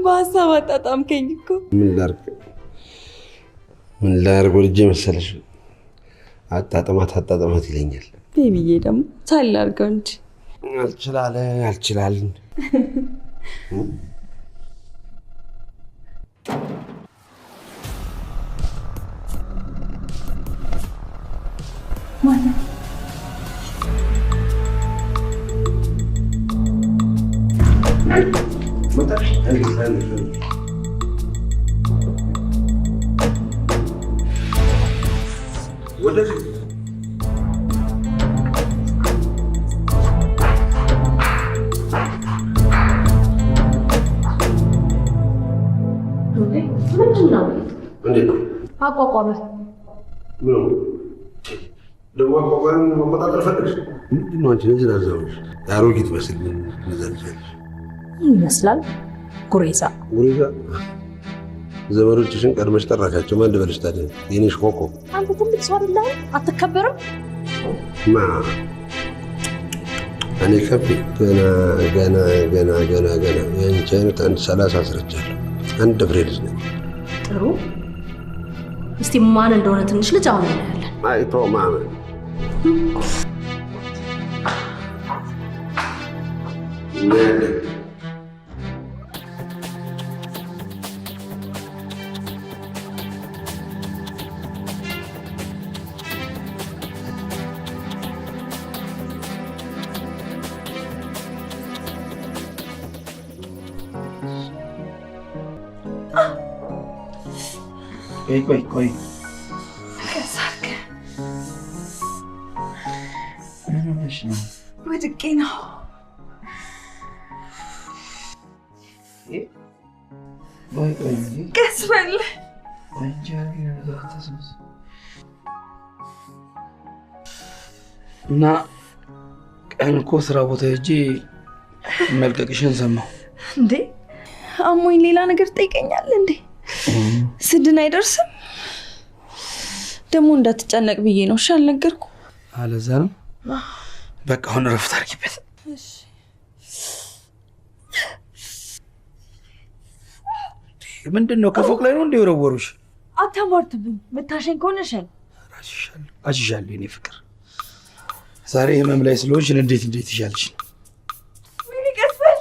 በሀሳብ አጣጣምከኝ እኮ። ምን ላድርግ ምን ላድርግ ወልጄ መሰለሽ አጣጥማት አጣጥማት ይለኛል። ቤቢዬ ደግሞ ቻል አድርገው እንጂ። አልችላለ አልችላልን። ማነው? ወደዚህ ምንድን ነው እንዴት ነው አቋቋምህ? ምን ደግሞ አቋቋም መቆጣጠር ፈለግሽ? ምንድን ነው አንቺ ነዝናዛዎች አሮጊት መስል ምን ትነዛንዣለሽ? ምን ይመስላል? ጉሬዛ ጉሬዛ። ዘመዶችሽን ቀድመሽ ጠራሻቸው። ማን ልበልሽ ታዲያ? የኔ ሽኮኮ አንተ ትልቅ ሰው አይደለህም? አትከበርም? ማ እኔ ከቤ ገና ገና ገና ገና ገና የአንቺ አይነት አንድ 30 አስረቻለሁ። አንድ ፍሬ ልጅ ነኝ። ጥሩ። እስቲ ማን እንደሆነ ትንሽ ልጅ አሁን እናያለን። አይቶ ማመን እናያለን። ቆይ ቆይ ቆይ፣ ቀስ አድርገህ። ምን ሆነሽ ነው? ወድቄ ነው። ቆይ ቆይ እንጂ ቀስ በል። ቆይ እንጂ እና ቀን እኮ ስራ ቦታ ሄጄ መልቀቅሽን ሰማሁ። እንዴ አሞኝ ሌላ ነገር ትጠይቀኛለህ እንዴ? ስድን አይደርስም ደግሞ እንዳትጨነቅ ብዬ ነው። እሺ አልነገርኩም። አለዛ ነው። በቃ አሁን እረፍት አድርጊበት። እሺ ምንድን ነው ከፎቅ ላይ ነው እንደ የወረወሩሽ? አታሟርትብኝ። መታሸኝ ከሆነ ሸኝ። አሽሻለሁ የኔ ፍቅር። ዛሬ ህመም ላይ ስለሆንሽ እንዴት እንዴት ይሻልሽ ነው። ወይኔ ቀስ በል።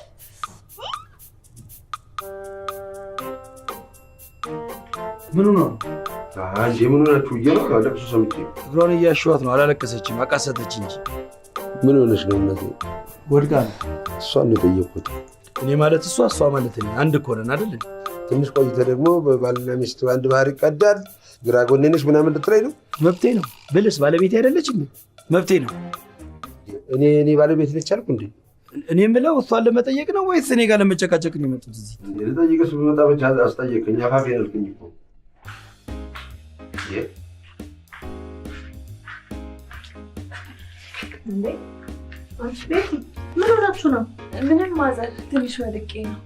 ምኑ ነው? አይ የምኑ ናችሁ እያልኩ ለቅሶ ሰምቼ። እግሯን እያሸዋት ነው። አላለቀሰችም፣ አቃሰተች እንጂ። ምን ሆነሽ ነው እናቴ? ወድቃ ነው። እሷን ነው የጠየቅኩት። እኔ ማለት እሷ፣ እሷ ማለት እኔ፣ አንድ እኮ ነን አይደል? ትንሽ ቆይተህ ደግሞ በባልና ሚስት አንድ ባህር ይቀዳል፣ ግራ ጎኔ ነሽ ምናምን ልትለኝ ነው? መብቴ ነው ብልስ ባለቤቴ አይደለች እንዴ? መብቴ ነው። እኔ ባለቤት ነች አልኩ እንዴ? እኔ የምለው እሷን ለመጠየቅ ነው ወይስ እኔ ጋር ለመጨቃጨቅ ነው የመጡት እዚህ? ልጠይቅስ ብመጣ ብቻ አስጠየቅኝ። አፋፌን አልኩኝ እኮ። እንዴ አንቺ ቤቲ ምን ሆናችሁ ነው? ምንም ማዘር፣ ትንሽ ወድቄ ነው።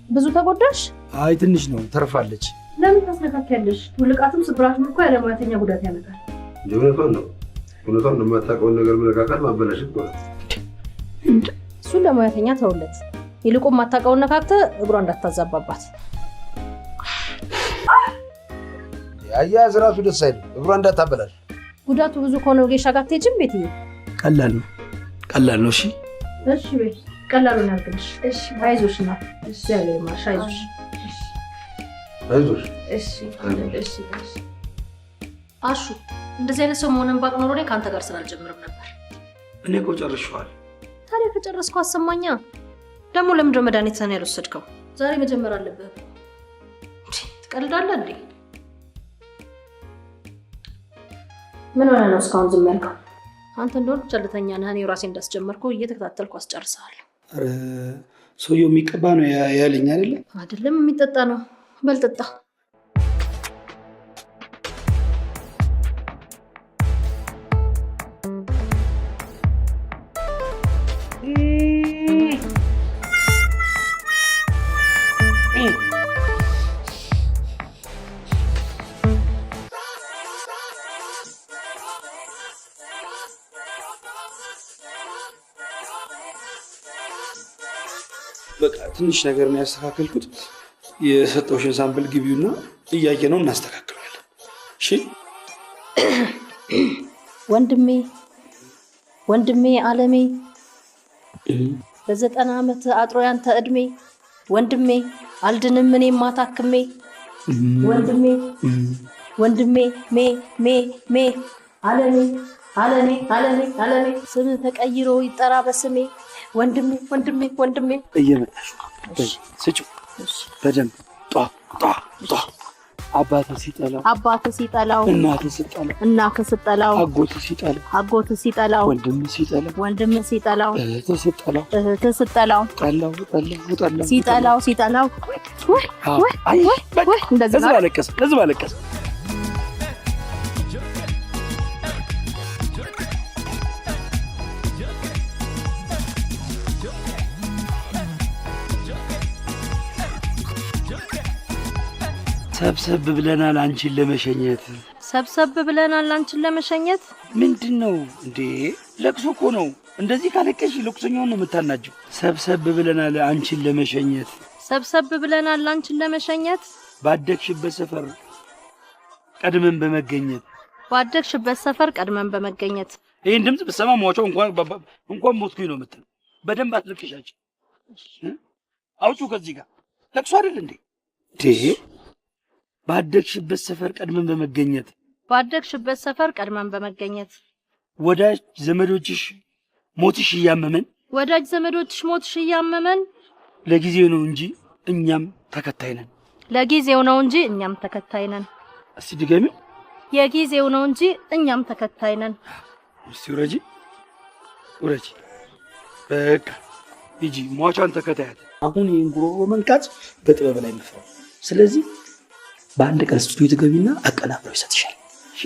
ብዙ ተጎዳሽ? አይ ትንሽ ነው፣ ተርፋለች። ለምን ታስነካኪያለሽ? ውልቃትም ስብራትም እኮ ያለ ሙያተኛ ጉዳት ያመጣል። እውነቷን ነው፣ እውነቷን ነው። የማታውቀውን ነገር መነካካት ማበላሸት እኮ ነው። እሱን ለሙያተኛ ተውለት። ይልቁን የማታውቀውን ነካክተህ እግሯ እንዳታዛባባት። አያያዝ ራሱ ደስ አይልም። እግሯ እንዳታበላሽ። ጉዳቱ ብዙ ከሆነ ወጌሻ ጋር አትሄጂም ቤትዬ? ቀላል ነው፣ ቀላል ነው። እሺ እሺ ቤት ቀላሉን ያድርግልሽ። እሺ አይዞሽ እናት፣ እግዚአብሔር ይማርሽ። አይዞሽ አይዞሽ። እሺ እሺ እሺ። አሹ እንደዚህ አይነት ሰው መሆንን ባቅ ኖሮ እኔ ከአንተ ጋር ስራ አልጀምርም ነበር። እኔ እኮ ጨርሼዋለሁ። ታዲያ ከጨረስከው አሰማኛ። ደግሞ ለምንድን ነው መድኃኒትህን ያልወሰድከው? ዛሬ መጀመር አለብህ። ትቀልዳለህ እንዴ? ምን ሆነህ ነው እስካሁን ዝም ያልከው? አንተ እንደሆንክ ቸልተኛ ነህ። እኔ ራሴ እንዳስጀመርኩ እየተከታተልኩ አስጨርሰሃለሁ። ኧረ ሰውየው የሚቀባ ነው ያለኝ አይደለ? አይደለም የሚጠጣ ነው። በል ጠጣ። በቃ ትንሽ ነገር ነው ያስተካከልኩት። የሰጠውሽን sample ግቢውና ጥያቄ ነው እናስተካክለዋለን። እሺ ወንድሜ ወንድሜ አለሜ በ90 ዓመት አጥሮ ያንተ እድሜ ወንድሜ አልድንም እኔ ማታክሜ ወንድሜ ወንድሜ ሜ ሜ ሜ አለሜ አለሜ አለሜ አለሜ ስም ተቀይሮ ይጠራ በስሜ ወንድሜ ወንድሜ ወንድሜ እየመጣሽ ስጪው በደንብ ጧ ጧ ጧ አባቱ ሲጠላው አባቱ ሲጠላው እናቱ ሲጠላው እናቱ ሲጠላው አጎቱ ሲጠላው አጎቱ ሲጠላው ወንድም ሲጠላው ወንድም ሲጠላው እህቱ ሲጠላው እህቱ ሲጠላው ጠላው ጠላው ጠላው ሲጠላው ሲጠላው ወይ ወይ ወይ እንደዚህ አለቀሰ ህዝብ አለቀሰ። ሰብሰብ ብለናል አንቺን ለመሸኘት ሰብሰብ ብለናል አንቺን ለመሸኘት። ምንድነው እንዴ? ለቅሶ እኮ ነው። እንደዚህ ካለቀሽ ለቅሶኛውን ነው የምታናጂው። ሰብሰብ ብለናል አንቺን ለመሸኘት ሰብሰብ ብለናል አንቺን ለመሸኘት ባደግሽበት ሰፈር ቀድመን በመገኘት ባደግሽበት ሰፈር ቀድመን በመገኘት። ይሄን ድምጽ ብሰማ ሟቸው እንኳን ሞትኩኝ ነው የምትለው። በደንብ አትልቅሻች። አውጩ ከዚህ ጋር ለቅሶ አይደል እንዴ? እንዴ ባደግሽበት ሰፈር ቀድመን በመገኘት ባደግሽበት ሰፈር ቀድመን በመገኘት ወዳጅ ዘመዶችሽ ሞትሽ እያመመን ወዳጅ ዘመዶችሽ ሞትሽ እያመመን ለጊዜው ነው እንጂ እኛም ተከታይ ነን ለጊዜው ነው እንጂ እኛም ተከታይ ነን። እስቲ ድገሚው። የጊዜው ነው እንጂ እኛም ተከታይ ነን። እስቲ ውረጂ ውረጂ። በቃ ሂጂ ሟቿን ተከታያት። አሁን ይሄን ጉሮሮ መንካት በጥበብ ላይ መፍረድ። ስለዚህ በአንድ ቀን ስቱዲዮ ትገቢና አቀናብሮ ይሰጥሻል። እሺ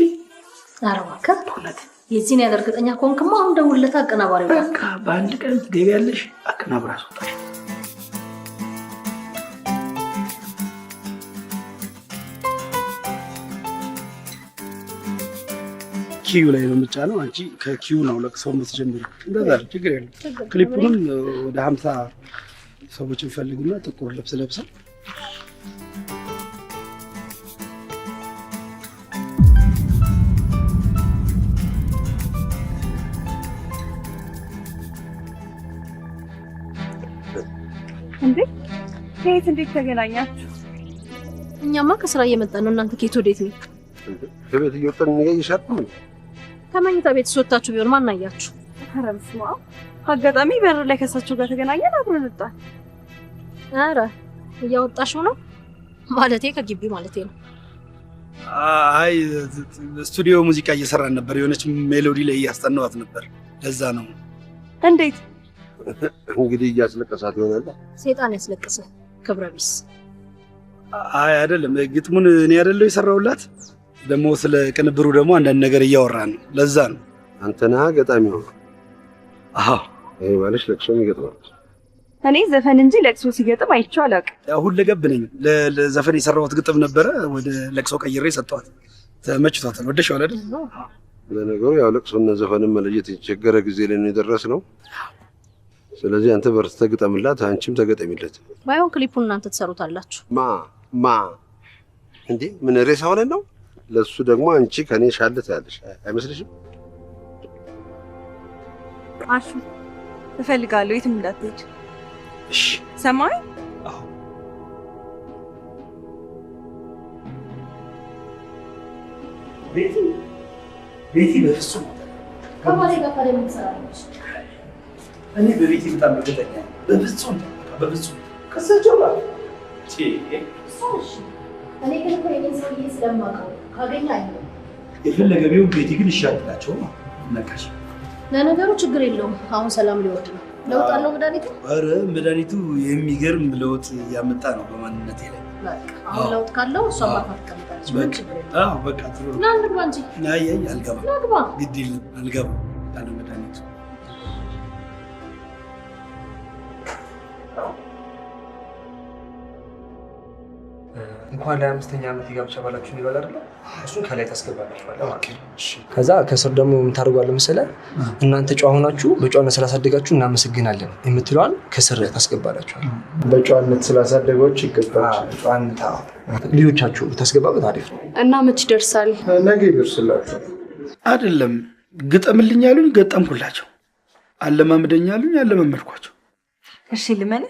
ኧረ እባክህ በእውነት የዚህን ያህል እርግጠኛ ከሆንክማ አሁን ደውልለት አቀናባሪው ጋር። በቃ በአንድ ቀን ትገቢያለሽ፣ አቀናብሮ ያስወጣሻል። key ዩ ላይ ነው የምጫነው። አንቺ ከ key ዩ ነው ለቅሶ የምትጀምሪው። እንደዛ ነው፣ ችግር የለም። ክሊፑንም ወደ 50 ሰዎችን ፈልግና ጥቁር ልብስ ለብሰው እንዴ ከየት እንዴት ተገናኛችሁ? እኛማ ከስራ እየመጣን ነው። እናንተ ከየት ወዴት ነው? ከቤት እየወጣን እንገይሻለን። ከመኝታ ቤት ስወጣችሁ ቢሆን ማን አያችሁ? ኧረ በስመ አብ። አጋጣሚ በር ላይ ከሳቸው ጋር ተገናኘን፣ አብረን ወጣን። ኧረ እያወጣሽው ነው ማለቴ ከግቢ ማለቴ ነው። አይ ስቱዲዮ ሙዚቃ እየሰራን ነበር። የሆነች melody ላይ እያስጠናዋት ነበር። ለዛ ነው። እንዴት እንግዲህ እያስለቀሳት ይሆናል። ሰይጣን ያስለቅሰ ክብረ ቢስ። አይ አይደለም፣ ግጥሙን እኔ አይደለሁ የሰራሁላት። ደግሞ ስለ ቅንብሩ ደግሞ አንዳንድ ነገር እያወራን ነው። ለዛ ነው። አንተ ነህ ገጣሚው? አዎ። ይሄ ባለሽ ለቅሶም ይገጥማል። እኔ ዘፈን እንጂ ለቅሶ ሲገጥም አይቼው አላውቅም። ያው ሁለገብ ነኝ። ለዘፈን የሰራሁት ግጥም ነበረ፣ ወደ ለቅሶ ቀይሬ ሰጠኋት። ተመችቷታል። ወደሽዋል አይደል? ለነገሩ ያው ለቅሶና ዘፈንን መለየት የቸገረ ጊዜ ላይ ነው የደረስነው። ስለዚህ አንተ በርትተህ ግጠምላት፣ አንቺም ተገጠሚለት። ባይሆን ክሊፑን እናንተ ትሰሩታላችሁ። ማ ማ እንዴ ምን ሬሳ ሆነን ነው? ለሱ ደግሞ አንቺ ከኔ ሻል ትያለሽ አይመስልሽም? አሹ እፈልጋለሁ፣ የትም እንዳትሄድ። እሺ ሰማይ? አዎ። ቤቲ ቤቲ በፍጹም ከባሌ ጋር ታዲያ ምን ትሰራለች? እኔ በቤቲ በጣም እርግጠኛ ነኝ። በፍጹም በፍጹም ከእሳቸው ጋር እሺ እኔ ግን እኮ የኔን ሰውዬ ስለማውቀው ካገኘ አይሆንም። የፈለገ ቢሆን ቤቲ ግን እሺ አትላቸውም። ነካሽ። ለነገሩ ችግር የለውም። አሁን ሰላም ሊወርድ ነው። ለውጥ አለው መድኃኒቱ? ኧረ መድኃኒቱ የሚገርም ለውጥ እያመጣ ነው በማንነቴ ላይ። በቃ አሁን ለውጥ ካለው እሷ ማርፋ ትቀምጣለች። ምንም ችግር የለውም። አዎ በቃ ጥሩ ነው። ና እንግባ እንጂ። አይ አይ አልገባም። ና ግባ። ግድ የለም አልገባም አለ መድኃኒቱ። እንኳን ለ5ኛ ዓመት የጋብቻ በዓላችሁን ይላል አይደል? እሱን ከላይ ታስገባላችሁ ማለት ነው። ከዛ ከስር ደግሞ ምን ታደርጓለህ መሰለህ? እናንተ ጨዋ ሆናችሁ በጨዋነት ስላሳደጋችሁ እናመሰግናለን የምትለዋን ከስር ታስገባላችሁ። በጨዋነት ስላሳደጋችሁ ይገባል። ጨዋነት ልጆቻችሁ ብታስገባበት አሪፍ ነው። እና መች ይደርሳል? ነገ ይደርስላችሁ። አይደለም ግጠምልኝ አሉኝ፣ ገጠምኩላቸው። አለማምደኝ አሉኝ፣ አለማመድኳቸው። እሺ ልመን።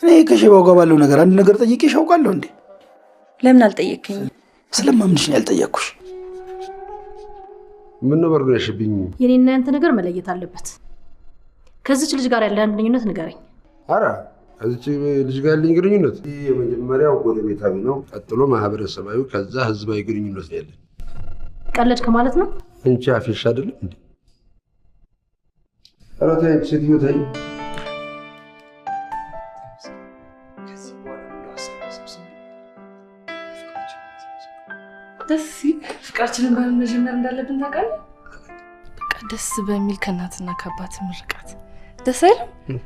እኔ ከሸባው ጋር ባለው ነገር አንድ ነገር ጠይቄሽ አውቃለሁ እንዴ? ለምን አልጠየቅከኝ? ስለማምንሽ ነው ያልጠየቅኩሽ። ምን ነው በርዶ ያሽብኝ? የኔና ያንተ ነገር መለየት አለበት። ከዚች ልጅ ጋር ያለህን ግንኙነት ንገረኝ። አራ ከዚች ልጅ ጋር ያለኝ ግንኙነት የመጀመሪያው ጎረቤታዊ ነው፣ ቀጥሎ ማህበረሰባዊ፣ ከዛ ህዝባዊ ግንኙነት ነው ያለን። ቀለድክ ማለት ነው? እንቺ አፍሽ አይደለም እንዴ? ኧረ ተይ ሴትዮ ተይ። ደስ ሲል ፍቅራችንን በምን መጀመር እንዳለብን ታውቃለህ? በቃ ደስ በሚል ከእናትና ከአባት ምርቃት ደስ አይልም?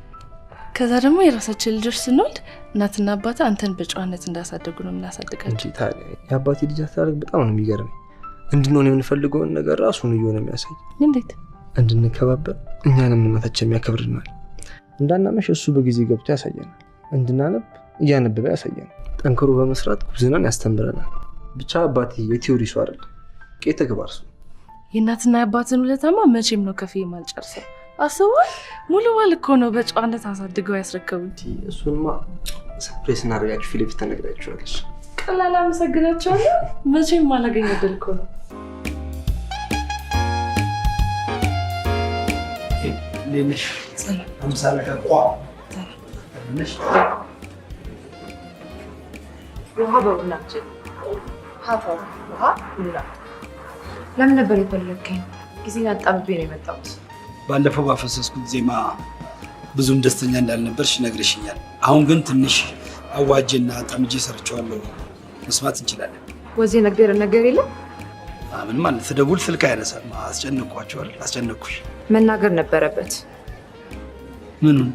ከዛ ደግሞ የራሳችን ልጆች ስንወልድ እናትና አባት አንተን በጨዋነት እንዳሳደጉ ነው የምናሳድጋቸው። እንጂ ታዲያ የአባቴ ልጅ አስተዳደግ በጣም ነው የሚገርመኝ። እንድንሆን የምንፈልገውን ነገር ራሱ ነው እየሆነ የሚያሳይ። እንዴት? እንድንከባበር እኛንም እናታችን የሚያከብርናል። እንዳናመሽ እሱ በጊዜ ገብቶ ያሳየናል። እንድናነብ እያነበበ ያሳየናል። ጠንክሮ በመስራት ጉብዝናን ያስተምረናል። ብቻ አባቴ የቲዮሪ ሰው አይደለም፣ የተግባር ሰው። የእናትና የአባትን ውለታማ መቼም ነው ከፍዬ የማልጨርሰው። አስበዋል? ሙሉ ባል እኮ ነው በጨዋነት አሳድገው ያስረከቡኝ። እሱንማ surprise እናደርጋችሁ ፊት ለፊት ተነግራችኋለች። ቀላል አመሰግናቸዋለሁ። መቼም አላገኘው እድል እኮ ነው። እንዴት ነሽ? አምሳለቃ ቋ ነሽ? ውሃ በቡናችን ውሃ ቡና። ለምን ነበር የፈለግከኝ? ጊዜን አጣብቤ ነው የመጣሁት። ባለፈው ባፈሰስኩት ዜማ ብዙም ደስተኛ እንዳልነበርሽ ነግረሽኛል። አሁን ግን ትንሽ አዋጄና አጣምጄ ሰርቼዋለሁ። መስማት እንችላለን። ወዜ ነገር ነገር የለም። ምን ማለት ስደውል ስልክ አያነሳም። አስጨነቅኳቸዋል። አስጨነቅኩሽ። መናገር ነበረበት። ምኑን?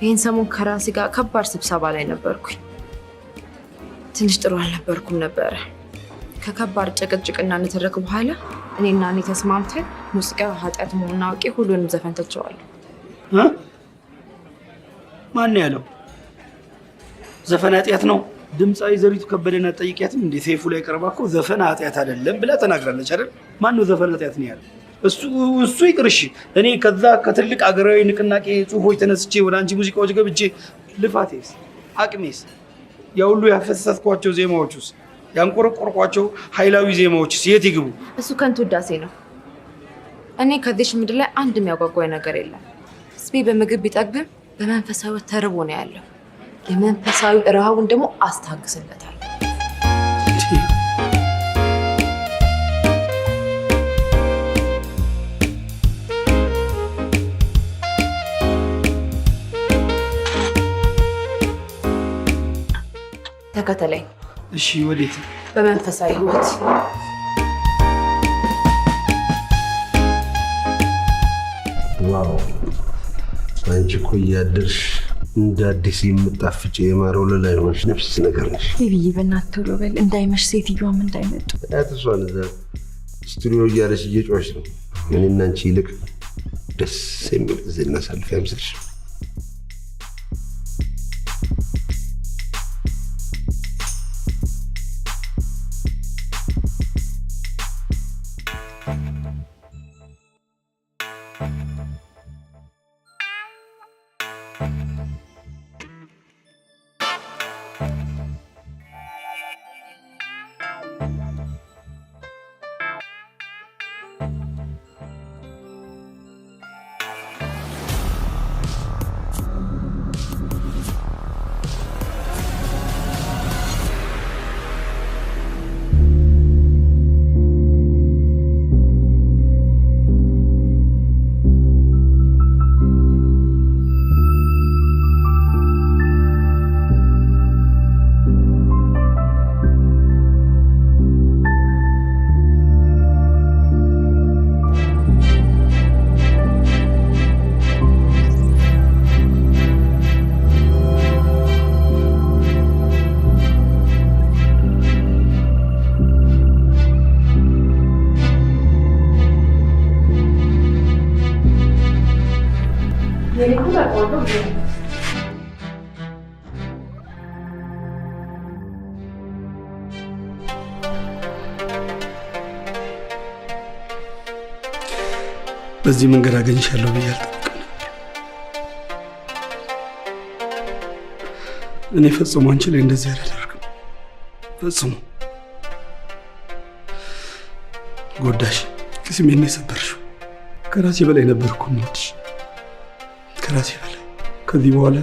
ይህን ሰሞን ከራሴ ጋር ከባድ ስብሰባ ላይ ነበርኩኝ። ትንሽ ጥሩ አልነበርኩም ነበረ። ከከባድ ጭቅጭቅና ንትርክ በኋላ እኔና እኔ ተስማምተን ሙዚቃ ኃጢአት መሆኑን አውቄ ሁሉንም ዘፈን ትቼዋለሁ። ማን ያለው ዘፈን ኃጢአት ነው? ድምፃዊ ዘሪቱ ከበደን አትጠይቂያትም እንዴ? ሰይፉ ላይ ቀርባ እኮ ዘፈን ኃጢአት አይደለም ብላ ተናግራለች አይደል? ማን ነው ዘፈን ኃጢአት ነው ያለው? እሱ ይቅርሽ። እኔ ከዛ ከትልቅ አገራዊ ንቅናቄ ጽሁፎች ተነስቼ ወደ አንቺ ሙዚቃዎች ገብቼ ልፋቴስ አቅሜስ ያ ሁሉ ያፈሰስኳቸው ዜማዎችስ ያንቆረቆርኳቸው ኃይላዊ ዜማዎችስ የት ይግቡ? እሱ ከንቱ ውዳሴ ነው። እኔ ከዚህ ምድር ላይ አንድ የሚያጓጓኝ ነገር የለም። ህዝቤ በምግብ ቢጠግብም በመንፈሳዊ ተርቦ ነው ያለው። የመንፈሳዊ ረሃቡን ደግሞ አስታግስለታል። ተከተለኝ። እሺ፣ ወዴት? በመንፈሳዊ ህይወት። Wow! አንቺ እኮ እያደርሽ እንደ አዲስ የምጣፍጭ የማር ወለላ የሆንሽ ነፍስ ነገር ነሽ። ቤቢዬ፣ በእናትህ ቶሎ በል እንዳይመሽ፣ ሴትዮዋም እንዳይመጡ። እሷን እዛ ስቱዲዮ እያለች እየጮኸች ነው። እኔና አንቺ ይልቅ ደስ የሚል ጊዜ እናሳልፍ አይመስልሽም? አስበዋለሁ ብዬ ነበር። በዚህ መንገድ አገኝሻለሁ ብዬ አልጠብቅም ነበር። እኔ ፈጽሞ አንቺ ላይ እንደዚህ አላደርግም። ፈጽሞ ጎዳሽ፣ ቅስሜን ነው የሰበርሽው። ከራሴ በላይ ነበር እኮ የምወድሽ፣ ከራሴ በላይ። ከዚህ በኋላ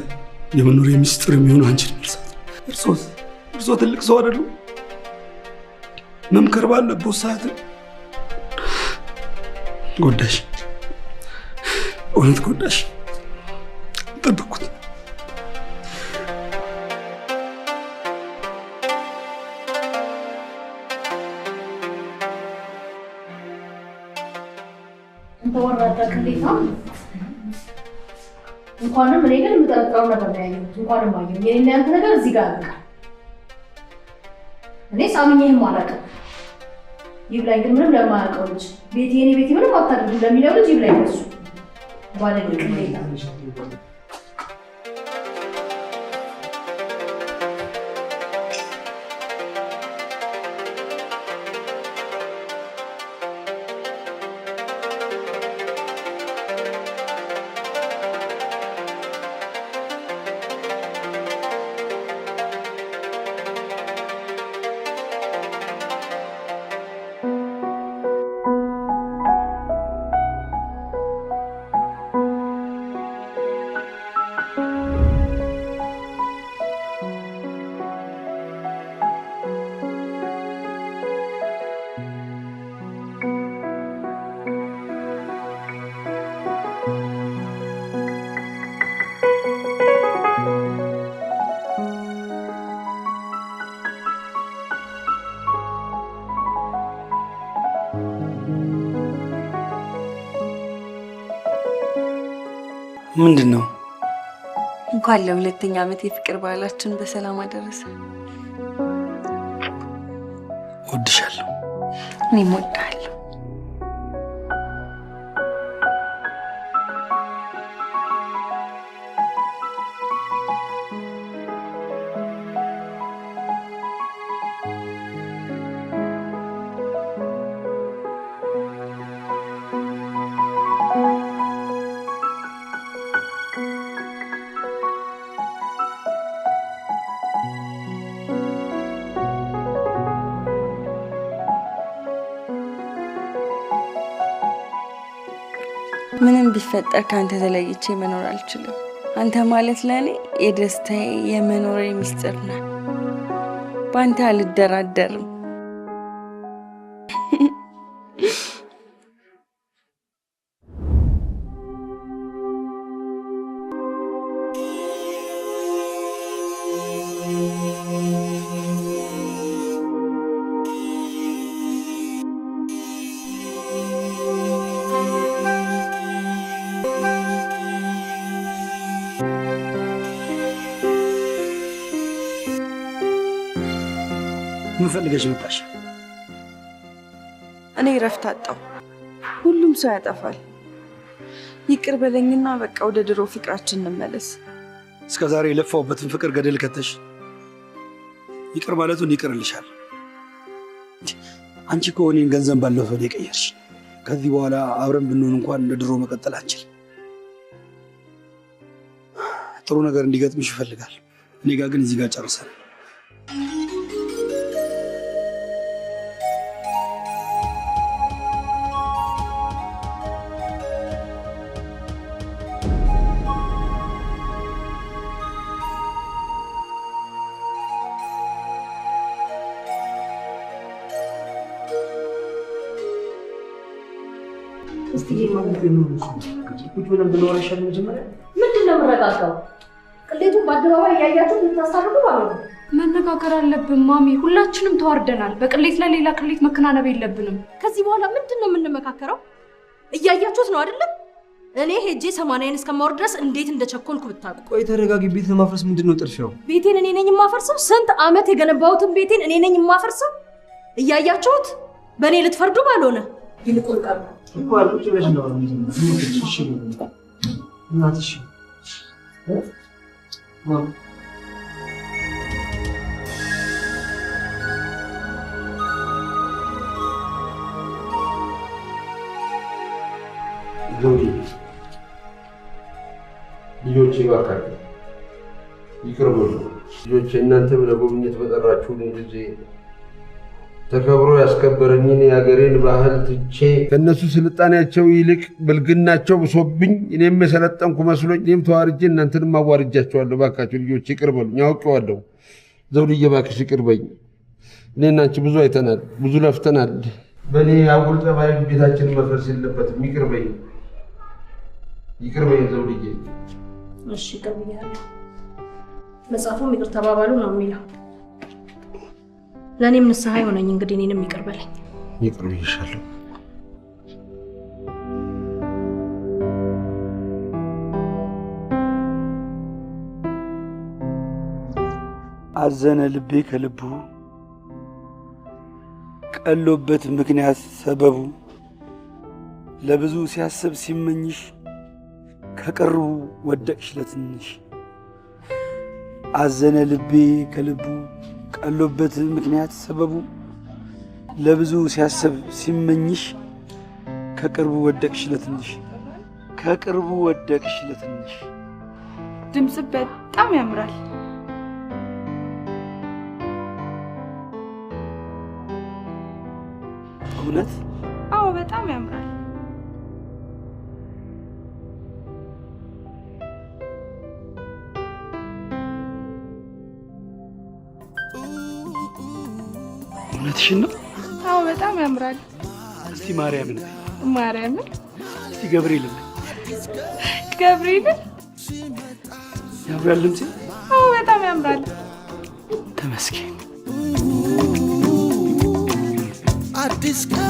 የመኖሬ ሚስጥር የሚሆነው አንቺን መርሳት ነው። እርሶስ? እርሶ ትልቅ ሰው አይደሉም? መምከር ባለብዎት ሰዓት ጎዳሽ፣ እውነት ጎዳሽ። ጠበቅኩት። ተወራዳ ቅሌታ። እንኳንም እኔ ግን የምጠረጥረው ነገር ነው ያየሁት። እንኳንም አየሁ። የኔና ያንተ ነገር እዚህ ጋር ያበቃል። እኔ ሳምኜህም አላውቅም። ይብላኝ ግን ምንም ለማያውቀው ልጅ ቤቴ የኔ ቤቴ ምንም አታድርግም ለሚለው ልጅ ይብላኝ ለሱ ባለጌ ቅሌታ። ምንድን ነው? እንኳን ለሁለተኛ ዓመት የፍቅር በዓላችን በሰላም አደረሰ። እወድሻለሁ። እኔም እወድሃለሁ። ምንም ቢፈጠር ከአንተ ተለይቼ መኖር አልችልም። አንተ ማለት ለእኔ የደስታዬ የመኖሬ ሚስጥር ነህ። በአንተ አልደራደርም። ምን ፈልገሽ መጣሽ? እኔ እረፍት አጣሁ። ሁሉም ሰው ያጠፋል። ይቅር በለኝና በቃ ወደ ድሮ ፍቅራችን እንመለስ። እስከ ዛሬ የለፋሁበትን ፍቅር ገደል ከተሽ ይቅር ማለቱን ይቅርልሻል። አንቺ እኮ እኔን ገንዘብ ባለው ሰው የቀየርሽ። ከዚህ በኋላ አብረን ብንሆን እንኳን እንደ ድሮ መቀጠል አንችልም። ጥሩ ነገር እንዲገጥምሽ ይፈልጋል። እኔ ጋር ግን እዚህ ጋር ጨርሰናል። ቁጭ ብለን ብናወራ ይሻላል። መጀመሪያ ምንድን ነው የምረጋጋው? ቅሌቱን በአደባባይ እያያችሁት ልታስታርቁ ማለት ነው። መነጋገር አለብን ማሚ። ሁላችንም ተዋርደናል። በቅሌት ላይ ሌላ ቅሌት መከናነብ የለብንም። ከዚህ በኋላ ምንድን ነው የምንመካከረው? እያያችሁት ነው አይደለም? እኔ ሄጄ 80ን እስከማወርድ ድረስ እንዴት እንደቸኮልኩ ብታውቁ። ቆይ ተረጋጊ። ቤት ለማፍረስ ምንድን ነው ጥድፊያው? ቤቴን እኔ ነኝ የማፈርሰው? ስንት ዓመት የገነባሁትን ቤቴን እኔ ነኝ የማፈርሰው? እያያችሁት በእኔ ልትፈርዱ ባልሆነ ይልቁን ቀሩ እኮ ቁጭ ብለሽ እናወራ። እሺ እናትሽ ዘውዴ፣ ልጆቼ እባካችሁ ይቅር በሉ። ልጆቼ፣ እናንተም ለጉብኝት በጠራችሁን ጊዜ ተከብሮ ያስከበረኝን የሀገሬን ባህል ትቼ ከእነሱ ስልጣኔያቸው ይልቅ ብልግናቸው ብሶብኝ እኔም የሰለጠንኩ መስሎኝ እኔም ተዋርጄ እናንተንም አዋርጃቸዋለሁ። እባካችሁ ልጆቼ ይቅር በሉኝ። አውቄዋለሁ። ዘውድዬ እባክሽ ይቅር በይኝ። እኔና አንቺ ብዙ አይተናል፣ ብዙ ለፍተናል። በእኔ አጉል ጠባይ ቤታችን መፍረስ የለበትም። ይቅር በይኝ፣ ይቅር በይኝ ዘውድዬ። እሺ ይቅር ብያለሁ። መጽሐፉም ይቅር ተባባሉ ነው የሚለው። ለእኔም ንስሐ ይሆነኝ እንግዲህ እኔንም ይቅር በለኝ። ይቅር ብዬሻለሁ። አዘነ ልቤ ከልቡ ቀሎበት ምክንያት ሰበቡ ለብዙ ሲያስብ ሲመኝሽ ከቅርቡ ወደቅሽ ለትንሽ። አዘነ ልቤ ከልቡ ቀሎበት ምክንያት ሰበቡ ለብዙ ሲያስብ ሲመኝሽ ከቅርቡ ወደቅሽ ለትንሽ፣ ከቅርቡ ወደቅሽ ለትንሽ። ድምጽ በጣም ያምራል። እውነት? አዎ በጣም ያምራል። እውነትሽን ነው? አዎ በጣም ያምራል። እስቲ ማርያምን፣ ማርያምን፣ እስቲ ገብርኤልን፣ ገብርኤልን። ያምራል ድምጼ? አዎ በጣም ያምራል። ተመስገን። አዲስ ቀን።